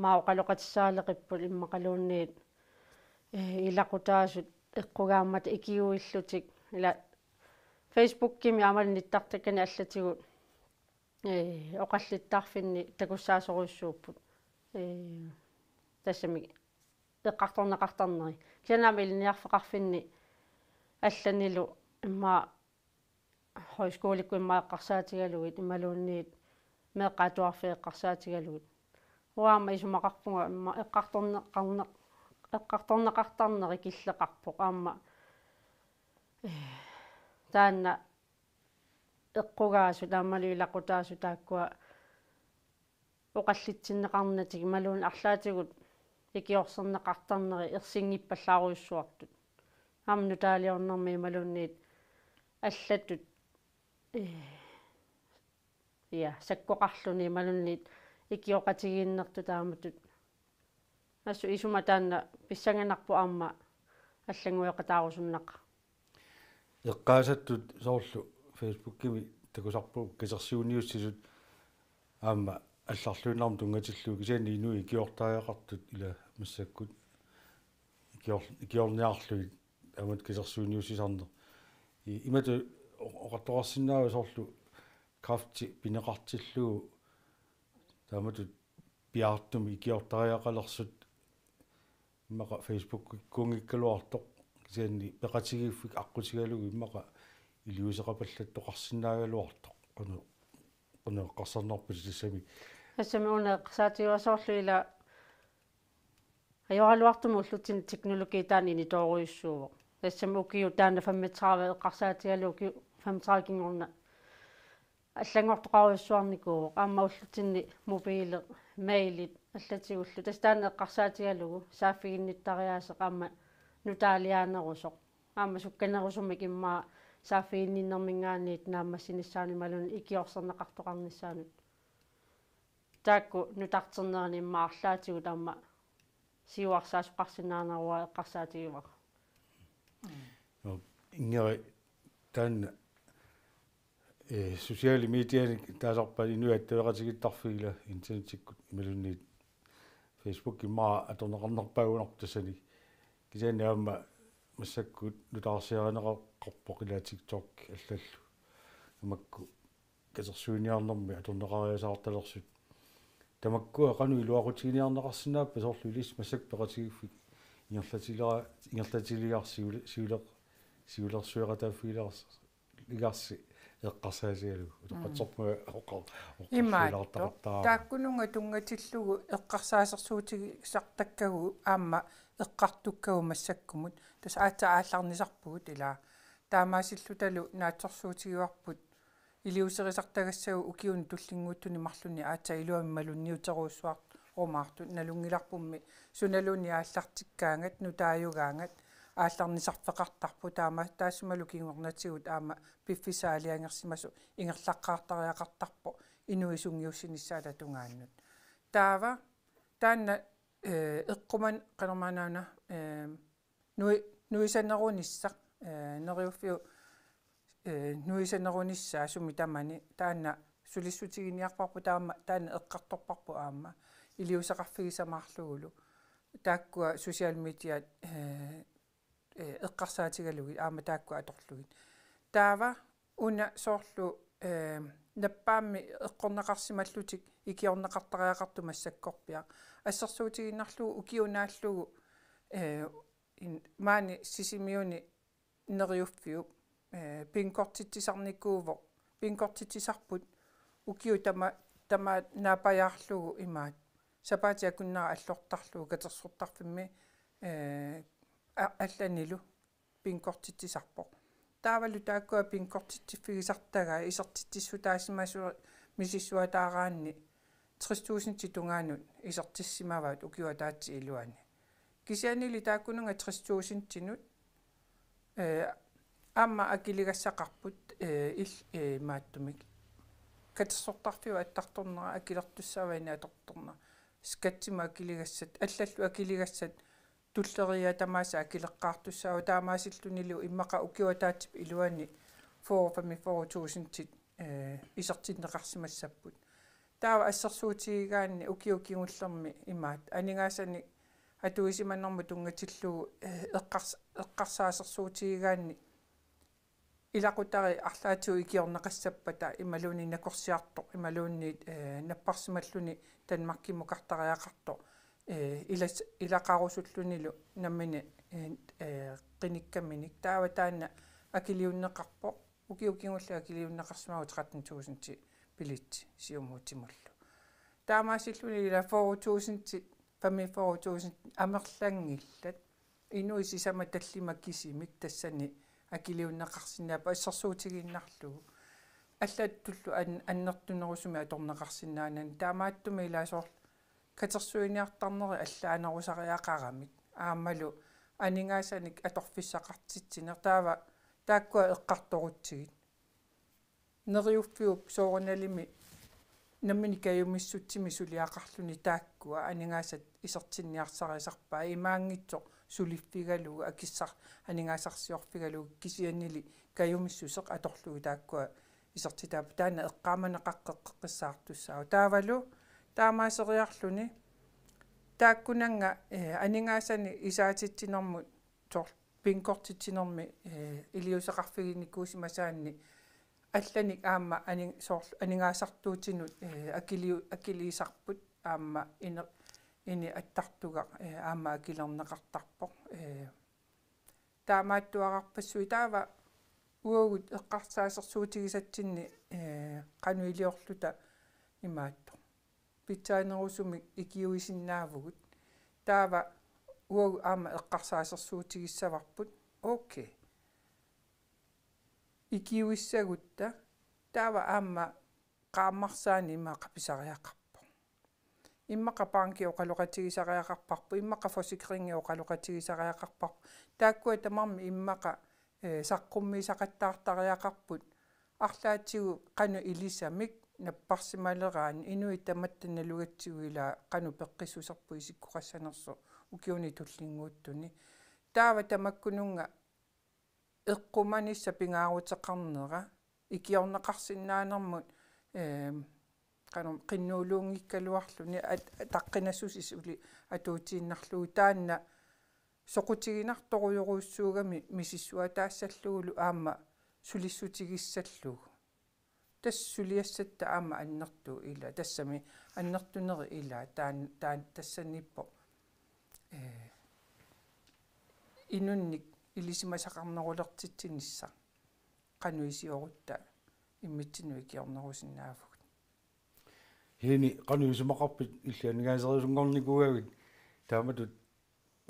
maoqaloqatissaaleqipput immaqaluunniit, ee, ilaqutaasut eqqugaammata ikiuillutik ila Facebookimi aammalu nittartakkani allatigut, ee, oqallittaarfinni takussaasorujussuupput. Ee, tassami eqqartorneqartarneri. Kisianni aamma ilinniarfeqarfinni allanilu immaqa højskolikkut immaqa eqqarsaatigalugit imaluunniit meeqqat atuarfiit eqqarsaatigalugit. Uanga aamma isumaqarpunga immaqa eqqartorneqarne-, eqqartorneqartarneri killeqarpoq aamma, ee, taanna eqqugaasut aammalu ilaqutaasut taakkua oqallitsinneqarnatik imaluunniit arlaatigut ikiorserneqartarneri ersinngippallaarujussuartut. Aamma nutaaliornermi imaluunniit allatut, ee, ja, sakkoqarluni imaluunniit ikioqatigiinnertut taamatut. Assut isuma taanna pissanganarpoq aamma allanngueqataarusunnaq. Eqqaasattut soorlu Facebookimi takusarput katersuiniussisut aamma allarluinnarmut tunngatillugu kisianni inuit ikiortariaqartut ila massakkut ikior-, ikiorniarlugit aamma katersuiniussisarneq. I-, imatut o-, oqartoqarsinnaavara soorlu kræfti pineqartillugu Taamatut piaartumik ikiortariaqalersut immaqa Facebookikkuunngikkaluartoq, kisianni peqatigiiffik aqqutigalugu immaqa iliuuseqapallattoqarsinnaagaluartoq. Qanoq, qanoq eqqarsarnarpisi tassami? Tassami una eqqarsaatigivasoorlu ila ajoraluartumik ullutsinni teknologi taanna initoorujussuuvoq. Tassami ukiut taanna femogtredive eqqarsaatigalugu ukiut femogtredive kingorna allanngortoqarujussuarnikuuvoq. Aamma ullutsinni mobiilit, mailit allatigullu. Tassa taanna eqqarsaatigalugu saaffiginnittariaaseq aamma nutaaliaanerusoq. Aamma sukkanerusumik immaqa saaffiginninnerminngaanniit naammassinissaanut imaluunniit ikiorserneqartoqarnissaanut. Taakku nutarternerini immaqa arlaatigut aamma siuarsaasoqarsinnaaneruara eqqarsaatigivara. Nå, Ingeri, taanna, eh, sociale medianik taasarpaat inuit attaveqatigiittarfiit ila internettikkut imaluunniit Facebook immaqa atorneqarnerpaagunarpoq tassani. Kisianni aamma massakkut nutaarsiarineqarpoq ila TikTok allallu. Tamakku katersuiniarnermi atorneqariasaartalersut. Tamakkua qanoq iluaqutiginiarneqarsinnaappat, soorlu ilissi massakkut peqatigiiffik ingerlatilera-, ingerlatiligarsi siule-, siule-, siulersueqataaffigilaarsi, ligarsi eqqarsaatigalugu. Utoqqatserpunga oqar-, Imaattoq. oqarsuilaartaqattaarama. Taakkununnga tunngatillugu eqqarsaasersuutigisartakkagut aamma eqqartukkagut massakkumut. Tassa aatsaat aallarnisarpugut ila. Taamaasillutalu naatsorsuutigivarput iliuuserisartagassagut ukiuni tullinnguuttuni marlunni aatsaat iluamik malunniuterujussuarumaartut. Nalunngilarpummi sunaluunniit aallartikkaangat, nutaajugaangat aallarnisarfeqartarpoq, taama taassumalu kingornatigut aamma piffissaq aalajangersimasoq ingerlaqqaartariaqartarpoq inuit sungiussinissaata tungaannut. Taava taanna, eh, eqquman qanormaanaana, eh, nui-, nuisanerunissaq, eh, Neriuffiup, eh, nuisanerunissaa sumi tamani taanna sulissutiginiarparput, taama taanna eqqartorparput aamma iliuuseqarfigisamaarlugulu. Taakkua social media, eh, eh, eqqarsaatigalugit aamma taakkua atorlugit. Taava una soorlu, eh, nappaammi eqqorneqarsimallutik ikiorneqartariaqartut massakkorpiaq. Assersuutigiinnarlugu ukiunaallugu, eh, in-, maani Sisimiuni Neriuffiup, eh, pinkortitsisarnikuuvoq. Pinkortitsisarput ukiut tama-, tamaat naapajaarlugu imaat. Sapaatip akunnera allortarlugu katersortarfimmi, eh, a-, allanilu pinkortitsisarpoq. Taavalu taakkua pinkortitsiffigisartagaat isertitsissutaasimasut misissuataaraanni tres tusind tungaanut isertissimavaat ukiup ataatsip iluani. Kisiannili taakkununnga tres tusindinut, eh, aamma akiligassaqarput, eh, il-, eh, maattumik. Katersortarfiup attartornera akilertussaavat atortornera. Skattimut akiligassat, allallu akiligassat tulleriiaat tamaasa akileqqaartussaavat, taamaasillunilu immaqa ukiup ataatsip iluani fyrre, femogfyrre tusindit, eh, isertinneqarsimassapput. Taava assersuutigigaanni ukiut kingullermi imaat aningaasanik atuisimanermut tunngatillugu, eh, eqqars-, eqqarsaasersuutigigaanni ilaqutariit arlaatigut ikiorneqassappata imaluunniit nakorsiartoq imaluunniit, eh, napparsimalluni Danmarkimukartariaqartoq, eh, ilas-, ilaqarusullunilu nammineq, eh, eh, qinikkaminik. Taava taanna akiliunneqarpoq. Ukiut kingulliit akiliunneqarsimavoq tretten tusind billetsi siumuutimullu. Taamaasilluni ila fyrre tusind, femogfyrre tusind amerlanngillat. Inuit sisamat tallimat kisimik tassani akiliunneqarsinnaapput assersuutigiinnarlugu. Allatullu an-, annertunerusumik atorneqarsinnaanani. Taamaattumik ila soorlu katersuiniartarneri allaanerusariaqaramik. Aammalu aningaasanik atorfissaqartitsineq. Taava taakkua eqqartorutsigit. Neriuffiup soorunalimi nammineq kajumissutsimik suliaqarluni taakkua aningaasat isertinniarsarisarpaat, imaanngitsoq suliffigalugu akissar-, aningaasarsiorfigalugu kisiannili kajumissuseq atorlugu taakkua isertitaapput, taanna eqqaamaneqaqqeqqissaartussaavoq. Taavalu taamaaseriarluni taakkunannga, eh, aningaasanik isaatitsinermut soorlu pinkortitsinermi, eh, iliuuseqarfiginikuusimasaanni allanik aamma aning-, soorlu aningaasartuutinut, eh, akiliu-, akiliisarput aamma ine-, ini attartugaq, eh, aamma akilerneqartarpoq. Eh, taamaattuararpassuit taava uagut eqqarsaasersuutigisatsinni, eh, qanoq iliorluta imaattoq. Pitsaanerusumik ikiuisinnaavugut. Taava uagut aamma eqqarsaasersuutigissavarput. Okay. Ikiuissagutta. Taava aamma qaammarsaaneq immaqa pisariaqarpoq. Immaqa banki oqaloqatigisariaqarparput, immaqa forsikringi oqaloqatigisariaqarparput. Taakkua tamarmik immaqa, eh, saqqummiisaqattaartariaqarput. Arlaatigut qanoq ilisamik napparsimaleraanni inuit tamatta nalugatsigu ilaa qanoq peqqissuserput isikkoqassanersoq ukiuni tullinnguuttuni. Taava tamakkununnga eqqumanissaq pingaaruteqarnera ikiorneqarsinnaanermut, eem, qanoq qinnuuluunngikkaluarluni at-, ataqqinassuseq suli atuutiinnarlugu taanna soqutiginartorujorujussuugami misissuataassallugulu aamma sulissutigissallugu. Tassa suliassatta aamma annertuut ilaa, tassami annertunerit ilaa, taan-, taan-, tassaniippoq, eh, inunnik ilisimasaqarnerulertitsinissaq, qanoq isiorutta immitsinnut ikiornerusinnaavugut. Hini, qanoq isumaqarpit illit aningaaserisunngornikuugavit taamatut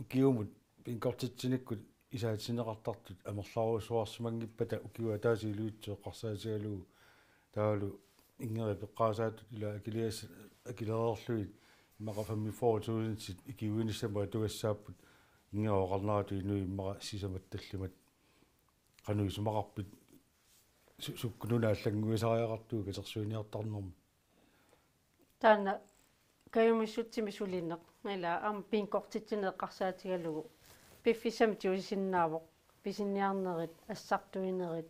ukiumut binkortitsinikkut isaatinneqartartut amerlaarujussuarsimanngippata ukiup ataatsip ilivitsoq eqqarsaatigalugu taavalu Ingeri peqqaasaatut ilaa akilias-, akilereerlugit immaqa femogfyrre tusindit ikiuinissamut atugassaapput Ingeri oqarneratut inuit immaqa sisamat tallimat. Qanoq isumaqarpit su-, sukkununa allannguisariaqartugut katersuiniartarnermi? Taanna kajumissutsimik sulineq, ilaa aamma binkortitsineq eqqarsaatigalugu. Piffissami tigusisinnaavoq, pisiniarnerit, assartuinerit,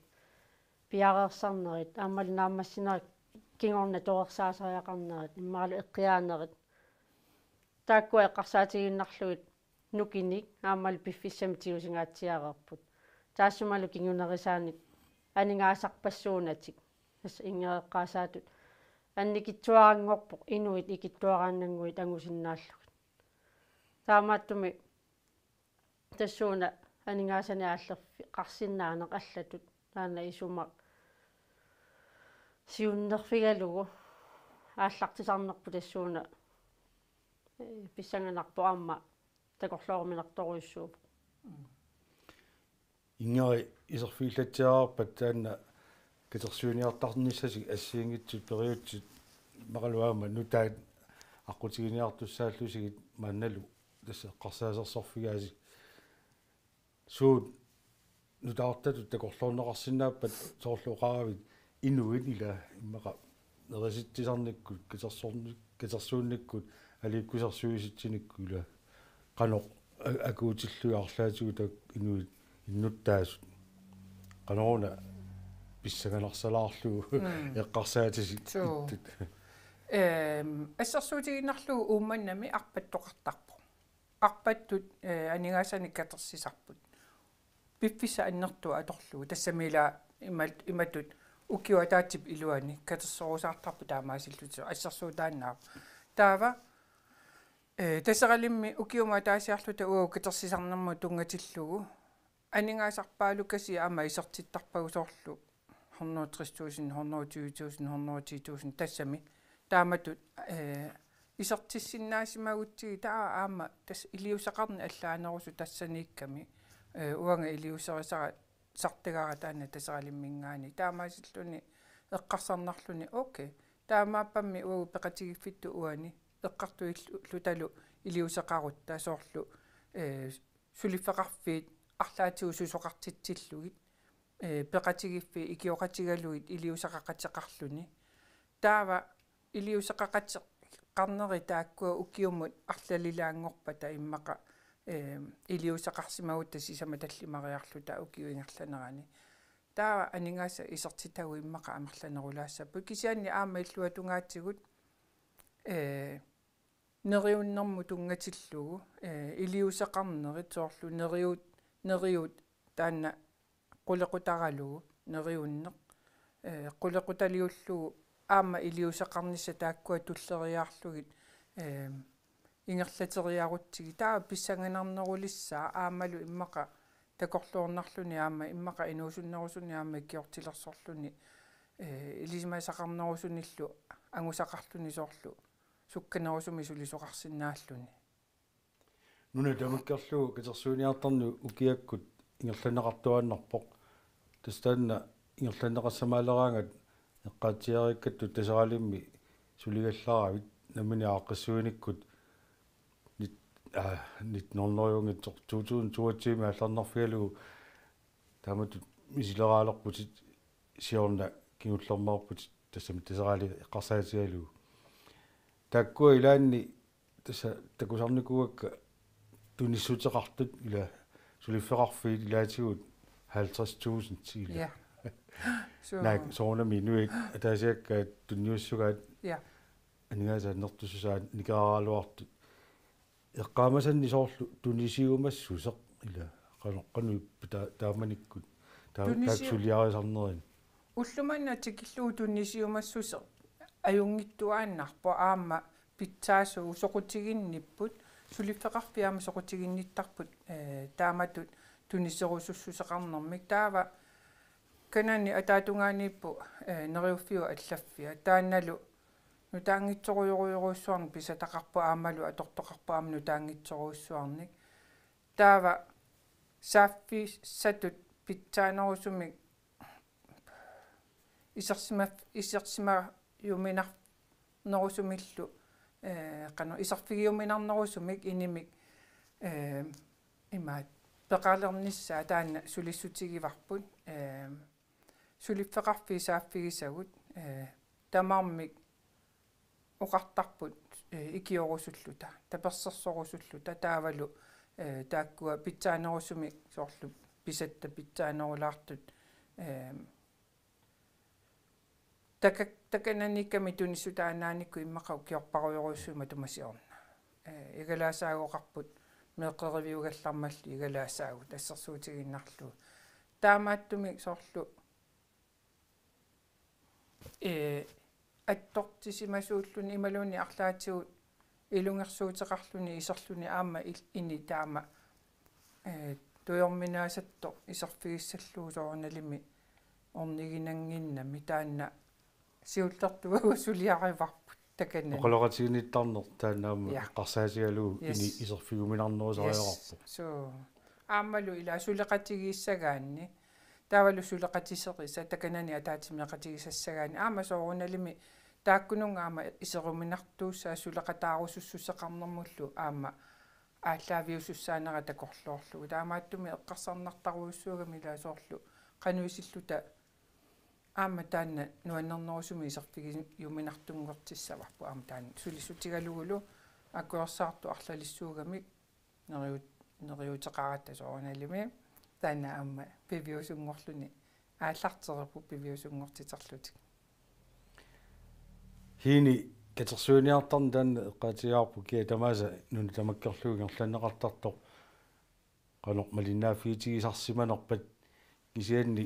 piareersarnerit, aammalu naammassinerit kingorna torersaasariaqarnerit, immaqalu eqqiaanerit. Taakkua eqqarsaatigiinnarlugit nukinnik aammalu piffissami tigusingaatsiareerput. Taassumalu kingunerisaanik aningaasarpassuunatik. Tassa Ingeri eqqaasaatut annikitsuaranngorpoq inuit ikittuaraannannguit angusinnaallugit. Taamaattumik tassuuna aningaasanik aallerfi-, qarsinnaaneq allatut taanna isumaq siunnerfigalugu aallartisarnerput tassuuna, eh, pissanganarpoq aamma takorlooruminartorujussuuvoq. Ingeri iserfigillatsiarpat taanna katersuiniartarnissasik assigiinngitsut periutsit immaqalu aamma nutaat aqqutiginiartussaallusigit maannalu tassa eqqarsaasersorfigaasi. Suut nutaartatut takorloorneqarsinnaappat soorlu oqaravit inuit ilaa immaqa nerisitsisarnikkut, katersorni-, katersuunnikkut, aliikkusersuisitsinikkut ilaa qanoq a-, akuutillugit arlaatigut taakku inuit innuttaasut. Qanoruna pissanganarsalaarlugu. Mm. Eqqarsaatisi. Suu. Ittut. Ehm, assersuutigiinnarlugu Uummannami arpattoqartarpoq. Arpattut, eh, aningaasanik katersisarput. Piffissaq annertooq atorlugu. Tassami ilaa imat-, imatut ukiup ataatsip iluani katersorusaartarput taamaasillutik assersuutaannaavoq. Taava, eh, Taseralimmi ukiumut ataasiarluta uagut katersisarnermut tunngatillugu aningaasarpaalukasiit aamma isertittarpagut soorlu hundrede tres tusind, hundrede tyve tusind, hundrede ti tusind tassami. Taamatut, eh, isertissinnaasimagutsigit taava aamma tassa iliuuseqarneq allaanerusut tassaniikkami, eh, uanga iliuuserisartagara taanna Taseralimminngaanniit. Taamaasilluni eqqarsarnarluni, okay. Taamaappammi uagut peqatigiiffittut uani eqqartuillutalu iliuuseqarutta soorlu, eh, suliffeqarfiit arlaatigut susoqartitsillugit, eh, peqatigiiffiit ikioqatigalugit iliuuseqaqateqarluni. Taava iliuuseqaqateqarneri taakkua ukiumut arlalilaanngorpata immaqa, eh, iliuuseqarsimagutta sisamat tallimariarluta ukiup ingerlanerani. Taava aningaasat isertitagut immaqa amerlanerulaassapput. Kisianni aamma illuatungaatigut, eh, neriunnermut tunngatillugu, eh, iliuuseqarnerit soorlu neriut, neriut taanna qulequtaralugu neriunneq. ee, qulequtaliullugu aamma iliuuseqarnissaq taakkua tulleriiaarlugit, ee, ingerlateriarutsigit. Taava pissanganarnerulissaaq aammalu immaqa takorloornarluni aamma immaqa inuusunnerusunik aamma ikiortilersorluni, ee, ilisimasaqarnerusunillu angusaqarluni soorlu sukkanerusumik sulisoqarsinnaalluni. Nuna tamakkerlugu katersuiniartarneq ukiakkut ingerlanneqartuaannarpoq. Tassa taanna ingerlanneqassamaaleraangat eqqaatsiariikkattut Taseralimmi suligallaravit nammineq aaqqissuinikkut nit-, aa, nitten hundrede to tusind toogtyve aallarnerfigalugu taamatut misileraalerputit siorna kingullermeerputit tassami Taserali eqqarsaatigalugu. Taakkua ilaanni tassa takusarnikuuakka tunissuteqartut ila suliffeqarfiit ilaatigut halvtreds tusind ila. Ja. Suu. Naak soorunami inuit ataasiakkaat tunniussugaat ja. Aningaasanik annertussusaat nikeraaraluartut. Eqqaamasanni soorlu tunisiumassuseq ila qanoq qanoq ippa ta-, taamanikkut taa-, Tunisiu-, taakku suliarisarnerini. Ulloq manna tikillugu tunisiumassuseq ajunngitsuaannarpoq aamma pitsaasugut soqutiginnipput, suliffeqarfiit aamma soqutiginnittarput, ee, taamatut tuniserusussuseqarnermik. Taava kanani ataatungaaniippoq, ee, Neriuffiup allaffia. Taannalu nutaanngitsorujorujorujussuarnik pisataqarpoq aammalu atortoqarpoq aamma nutaanngitsorujussuarnik. Taava saaffissatut pitsaanerusumik isersima-, isersimajuminarnerusumillu, ee, qanoq iserfigiuminarnerusumik inimik, ee, imaat peqalernissaa taanna sulissutigivarput, ee, suliffeqarfiit saaffigisagut, ee, tamarmik oqartarput, ee, ikiorusulluta, tapersersorusulluta, taavalu, ee, taakkua pitsaanerusumik soorlu pisatta pitsaanerulaartut, ee, taka-, takananiikkami tunissutaannaanikkut immaqa ukiorparujorujussuit matuma siorna. Ee, igalaasaagoqarput meeqqeriviugallarmalli igalaasaagut assersuutigiinnarlugu. Taamaattumik soorlu ee, attortissimasuulluni imaluunniit arlaatigut ilungersuuteqarluni iserluni aamma il-, ini taama, ee, tujorminaasattoq iserfigissallugu soorunalimi orniginannginnami taanna siullertut suliarivarput takanani. Oqaloqatiginnittarneq taanna aamma ja. Eqqarsaatigalugu yes. Ini iserfiguminarnerusariaqarpoq. Yes. Suu. Aammalu ila suleqatigiissagaanni. Taavalu suleqatiserisa takanani ataatsimeeqatigisassagaanni. Aamma soorunalimi taakkununnga aamma iseruminartuussaat suleqataarusussuseqarnermullu aamma aallaaviusussaanera takorloorlugu. Taamaattumik eqqarsarnartarujussuugami ila soorlu qanoq isilluta aamma taanna nuannernerusumik iserfigiuminartunngortissavarput aamma taanna sulissutigalugulu akuersaartoq arlalissuugamik neriu-, neriuuteqaratta soorunalimi taanna aamma piviusunngorluni aallartereerpoq piviusunngortiterlutik. Hiini katersuiniartarneq taanna eqqaatigaarput kia tamaasa nuna tamakkerlugu ingerlanneqartartoq qanoq malinnaaffigitigisarsimanerpat kisianni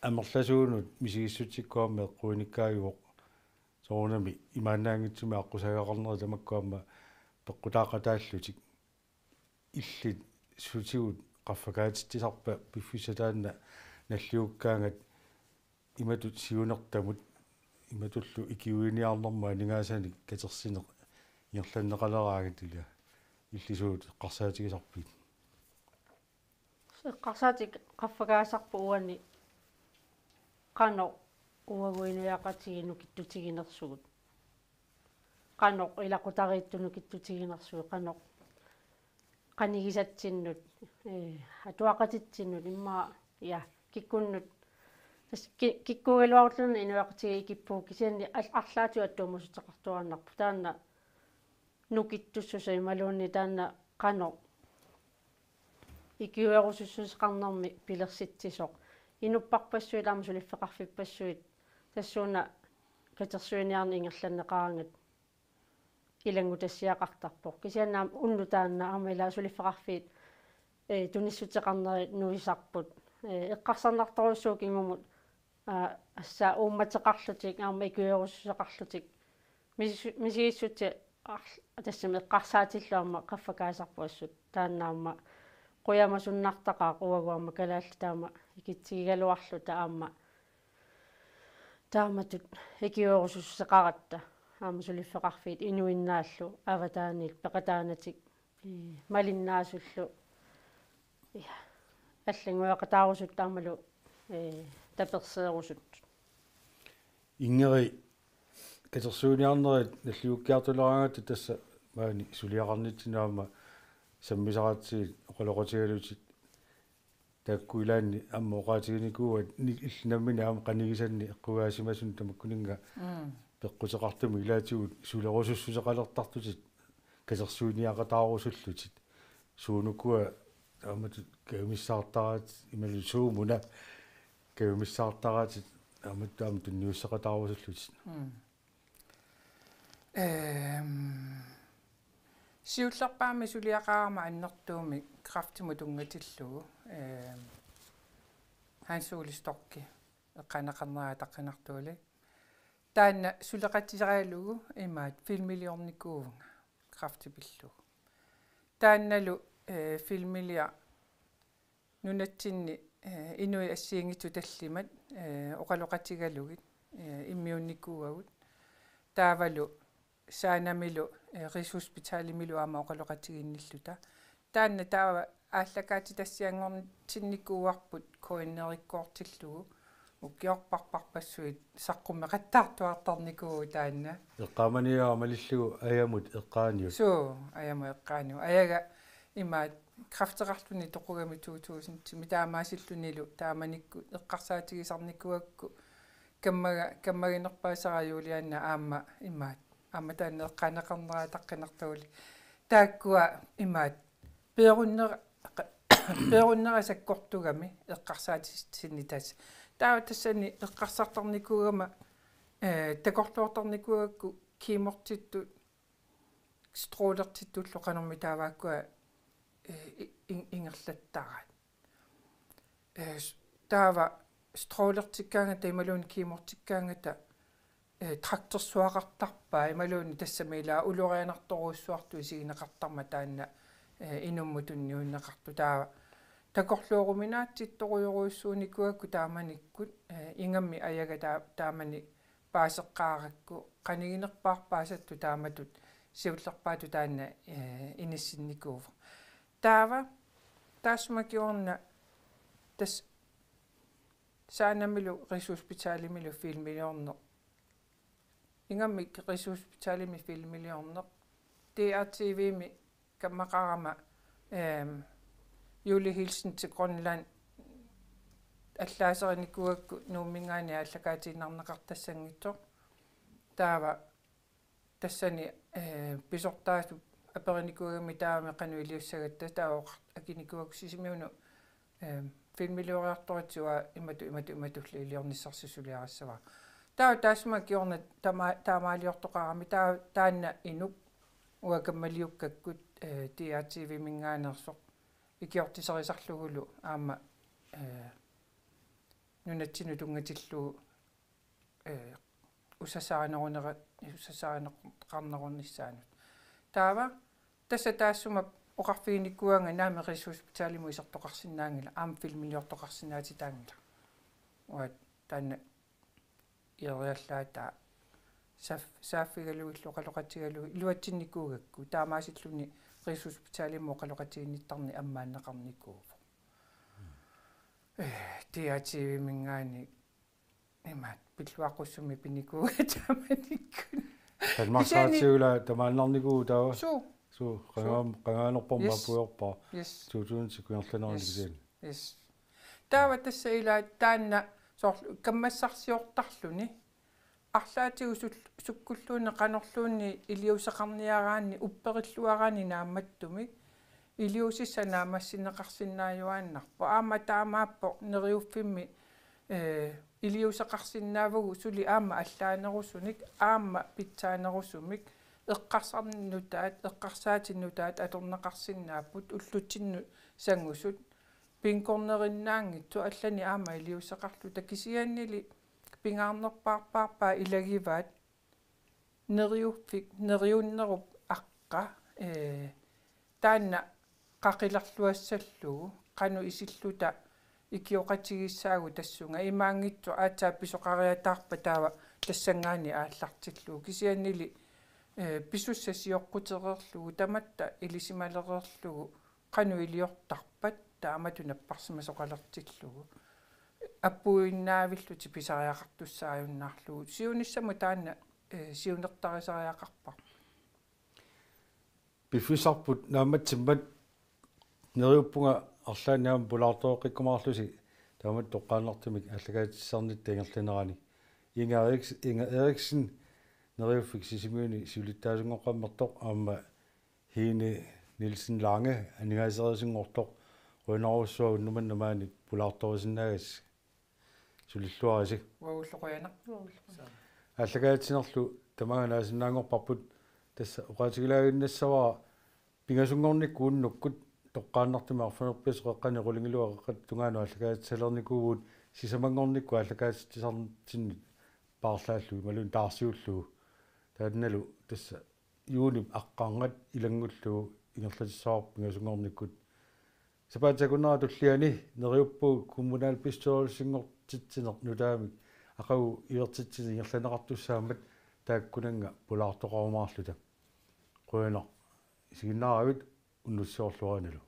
amerlasuunut misigissutsikkuarmi eqquinikkaavoq soorunami imaannaanngitsumik aqqusaagaqarnerit tamakku aamma peqqutaaqataallutik illit sutigut qaffakaatitsisarpa piffissaq taanna nalliukkaangat imatut siunertamut imatullu ikiuiniarnermut aningaasanik katersineq ingerlanneqaleraangat ila illit suut eqqarsaatigisarpigit? Eqqarsaatit qaffakaasarput uani qanoq uagut inuiaqatigiit nukittutiginersugut. Qanoq ilaqutariittut nukittutiginersugut, qanoq qanigisatsinnut, ee, atuaqatitsinnut, immaqa, ja, kikkunnut. Tassa ki-, kikkuugaluarulluni inuiaqatigiit ikippugut kisianni al-, arlaatigut attuumassuteqartuaannarpoq. Taanna nukittussuseq imaluunniit taanna qanoq ikiuerusussuseqarnermi pilersitsisoq. Inupparpassuit aamma suliffeqarfippassuit tassuuna katersuiniarneq ingerlanneqaraangat ilanngutassiaqartarpoq. Kisianni aamma unnuk taanna aamma ila suliffeqarfiit, ee, tunissuteqarnerit nuisarput. Ee, eqqarsarnartorujussuuvoq kingumut Aa, assa uummateqarlutik aamma ikiorussuseqarlutik. Mis-, misigissutsit arl-, tassami eqqarsaatillu aamma qaffakaasarput assut. Taanna aamma qujamasunnartaqaaq uagut aamma kalaallit taama ikitsigigaluarluta aamma taamatut ikiorusussuseqaratta. Aamma suliffeqarfiit inuinnaallu avataaniit peqataanatik, ee, malinnaasullu. Ja. Allanngueqataarusut taamalu, ee, taperseerusut. Ingeri, katersuiniarnerit nalliukkiartuleraangatta tassa maani suliaqarnitsinnut aamma sammisaratsigit oqaloqatigalutit taakku ilaanni aamma oqaatiginikuuat ni-, illit nammineq aamma qanigisannik eqqugaasimasunnik tamakkuninnga Mm. peqquteqartumik ilaatigut sulerusussuseqalertartutit katersuiniaqataarusullutit. Suunukua aamma kajumissaartaraat imaluunniit suumuna kajumissaartaraatit aamma taama tunniussaqataarusullutit. Mm. Ehm, siullerpaamik suliaqarama annertuumik kræftimut tunngatillugu, ehm, Hans Ole Storch eqqaaneqarnera ataqqinartuulik. Taanna suleqatisaralugu imaat filmiliornikuuvunga kræfti pillugu. Taannalu, eh, filmiliaq nunatsinni, eh, inuit assigiinngitsut tallimat, eh, oqaloqatigalugit, eh, immiunnikuuagut. Taavalu Saanamilu, eh, Rigshospitalimilu aamma oqaloqatigiinnilluta. Taanna taava aallakaatitassianngortinnikuuarput K N R-ikkoortillugu. Ukiorparparpassuit saqqummeqattaartuartarnikuuvoq taanna. Eqqaamaniua malillugu ajamut eqqaaniut. Suu, ajamut eqqaaniut. Ajaga imaat kræfteqarluni toqugami to tusindimi taamaasillunilu taamanikkut eqqarsaatigisarnikuugakku kammaga-, kammaginerpaasara Julianna aamma imaat. Aamma taanna eqqaaneqarnera ataqqinartuulik. Taakkua imaat peerunnera, peerunnera sakkortugami eqqarsaatissinnit tassa. Taava tassani eqqarsartarnikuugama, eh, takorloortarnikuugakku kemortittut, strålertittullu qanormi taavaakkua, eh, i-, in-, ingerlattaraat. Eh, s-, taava strålertikkaangata imaluunniit kemortikkaangata, eh, traktorsuaqartarpaa imaluunniit tassami ila ulorianartorujussuartut isigineqartarmata taanna, eh, inummut tunniunneqartoq taava. Takorlooruminaatsittorujorujussuunikuugakku taamanikkut, eh, ingammik ajaga taa-, taamani paaseqqaarakku qaniginerpaarpaasattu taamatut siullerpaatut taanna, eh, inissinnikuuvoq. Taava taassuma kingorna tassa Saanamilu Rigshospitalimilu filmiliorneq. Ingammik Rigshospitalimi filmiliorneq. D R T V-mi kammaqarama, ehm, Julehilsen til Grønland allaaserinikuugakku Nuumminngaanniit aallakaatiinnarneqartassanngitsoq. Taava tassani, eh, pisortaasup aperinikuugami taavami qanoq iliussagatta taava oqar-, akinikuugakku Sisimiunut, eh, filmilioriartoritsi uanga imatut, imatut, imatullu iliornissarsi suliarissavara. Taava taassuma kingorna tama-, taamaaliortoqarami taava taanna inuk uanga kammaliukkakkut, eh, D R T V-minngaanneersoq ikiortiserisarlugulu aamma, eh, nunatsinnut tunngatillugu, eh, usasaarinerunera-, usasaarineqarnerunissaanut. Taava tassa taassuma oqarfiginikuuanga naamik Rigshospitalimut isertoqarsinnaanngilaq, aamma filmiliortoqarsinnaatitaanngilaq. Uanga taanna ieriallaataa saaf-, saaffigalugillu oqaloqatigalugit iluatsinnikuugakku taamaasilluni Rigshospitalimut oqaloqatiginnittarneq ammaanneqarnikuuvoq. Eh, D R T V-minngaanniit imaat pilluaqqussumik pinikuugatta taamanikkut. Danmarks Kisianni Radiolaa tamaannarnikuuvoq taava. Suu. Suu, qanga-, qangaanerpaamik Yes. apuiorpaa. Yes. Tuutuunit sikungerlanerani Yes. kisianni. Yes. Taava tassa ila taanna soorlu kammassarsiortarluni. Arlaatigut sul-, sukkulluunniit qanorluunniit iliuuseqarniaraanni upperilluaraanni naammattumik. Iliuusissaq naammassineqarsinnaajuaannarpoq. Aamma taamaappoq neriuffimmi, eh, iliuuseqarsinnaavugut suli aamma allaanerusunik, aamma pitsaanerusumik, eqqarsarneq nutaat, eqqarsaatit nutaat atorneqarsinnaapput, ullutsinnut sangusut, pinngornerinnaanngitsoq allanik aamma iliuuseqarluta, kisiannili pingaarnerpaarpaarpaat ilagivaat neriuffik, neriunnerup aqqa, ee, taanna qaqilerluassallugu, qanoq isilluta ikioqatigiissaagut tassunga, imaanngitsoq aatsaat pisoqariataarpat taava tassanngaanniit aallartillugu. Kisiannili, ee, pisussat sioqqutereerlugu, tamatta ilisimalereerlugu, qanoq iliortarpat taamatut napparsimasoqalertillugu. Apuuinnaavillutik pisariaqartussaajunnaarlugu. Siunissamut taanna, ee, siunertarisariaqarparput. Piffissarput naammatsimmat neriuppunga arlaannik aamma pulaartoreqqikkumaarlusi taamatut toqqaannartumik aallakaatitsisarnitta ingerlanerani. Inger Eriks-, Inger Eriksen neriuffik Sisimiuni siulittaasunngoqqammersoq aamma Hine Nielsen Lange aningaaserisunngortoq, qujanarsuaq unnuk manna maani pulaartorisinnaagassi. Sulilluarisi. Uagullu qujanaq. Aallakaatitsinerlu tamaanga naasinnaanngorparput, tassa oqaatigilaaginnassavara pingasunngornikkut unnukkut toqqaannartumik arfineq-pingasut qeqqani qulingiluat qeqqata tungaanut aallakaatitsalernikuuvugut, sisamanngornikkut aallakaatitsisarnitsinni paarlaallugit imaluunniit taarsiullugu. Taannalu tassa juunip aqqarngat ilanngullugu ingerlatissavarput pingasunngornikkut. Sapaatip akunnera tulliani neriuppugut kommunalbestyrelsinngortitsineq nutaamik aqagu ivertitsineq ingerlanneqartussaammat taakkunannga pulaartoqarumaarluta. Qujanaq isiginnaaravit, unnussiorluarinalu.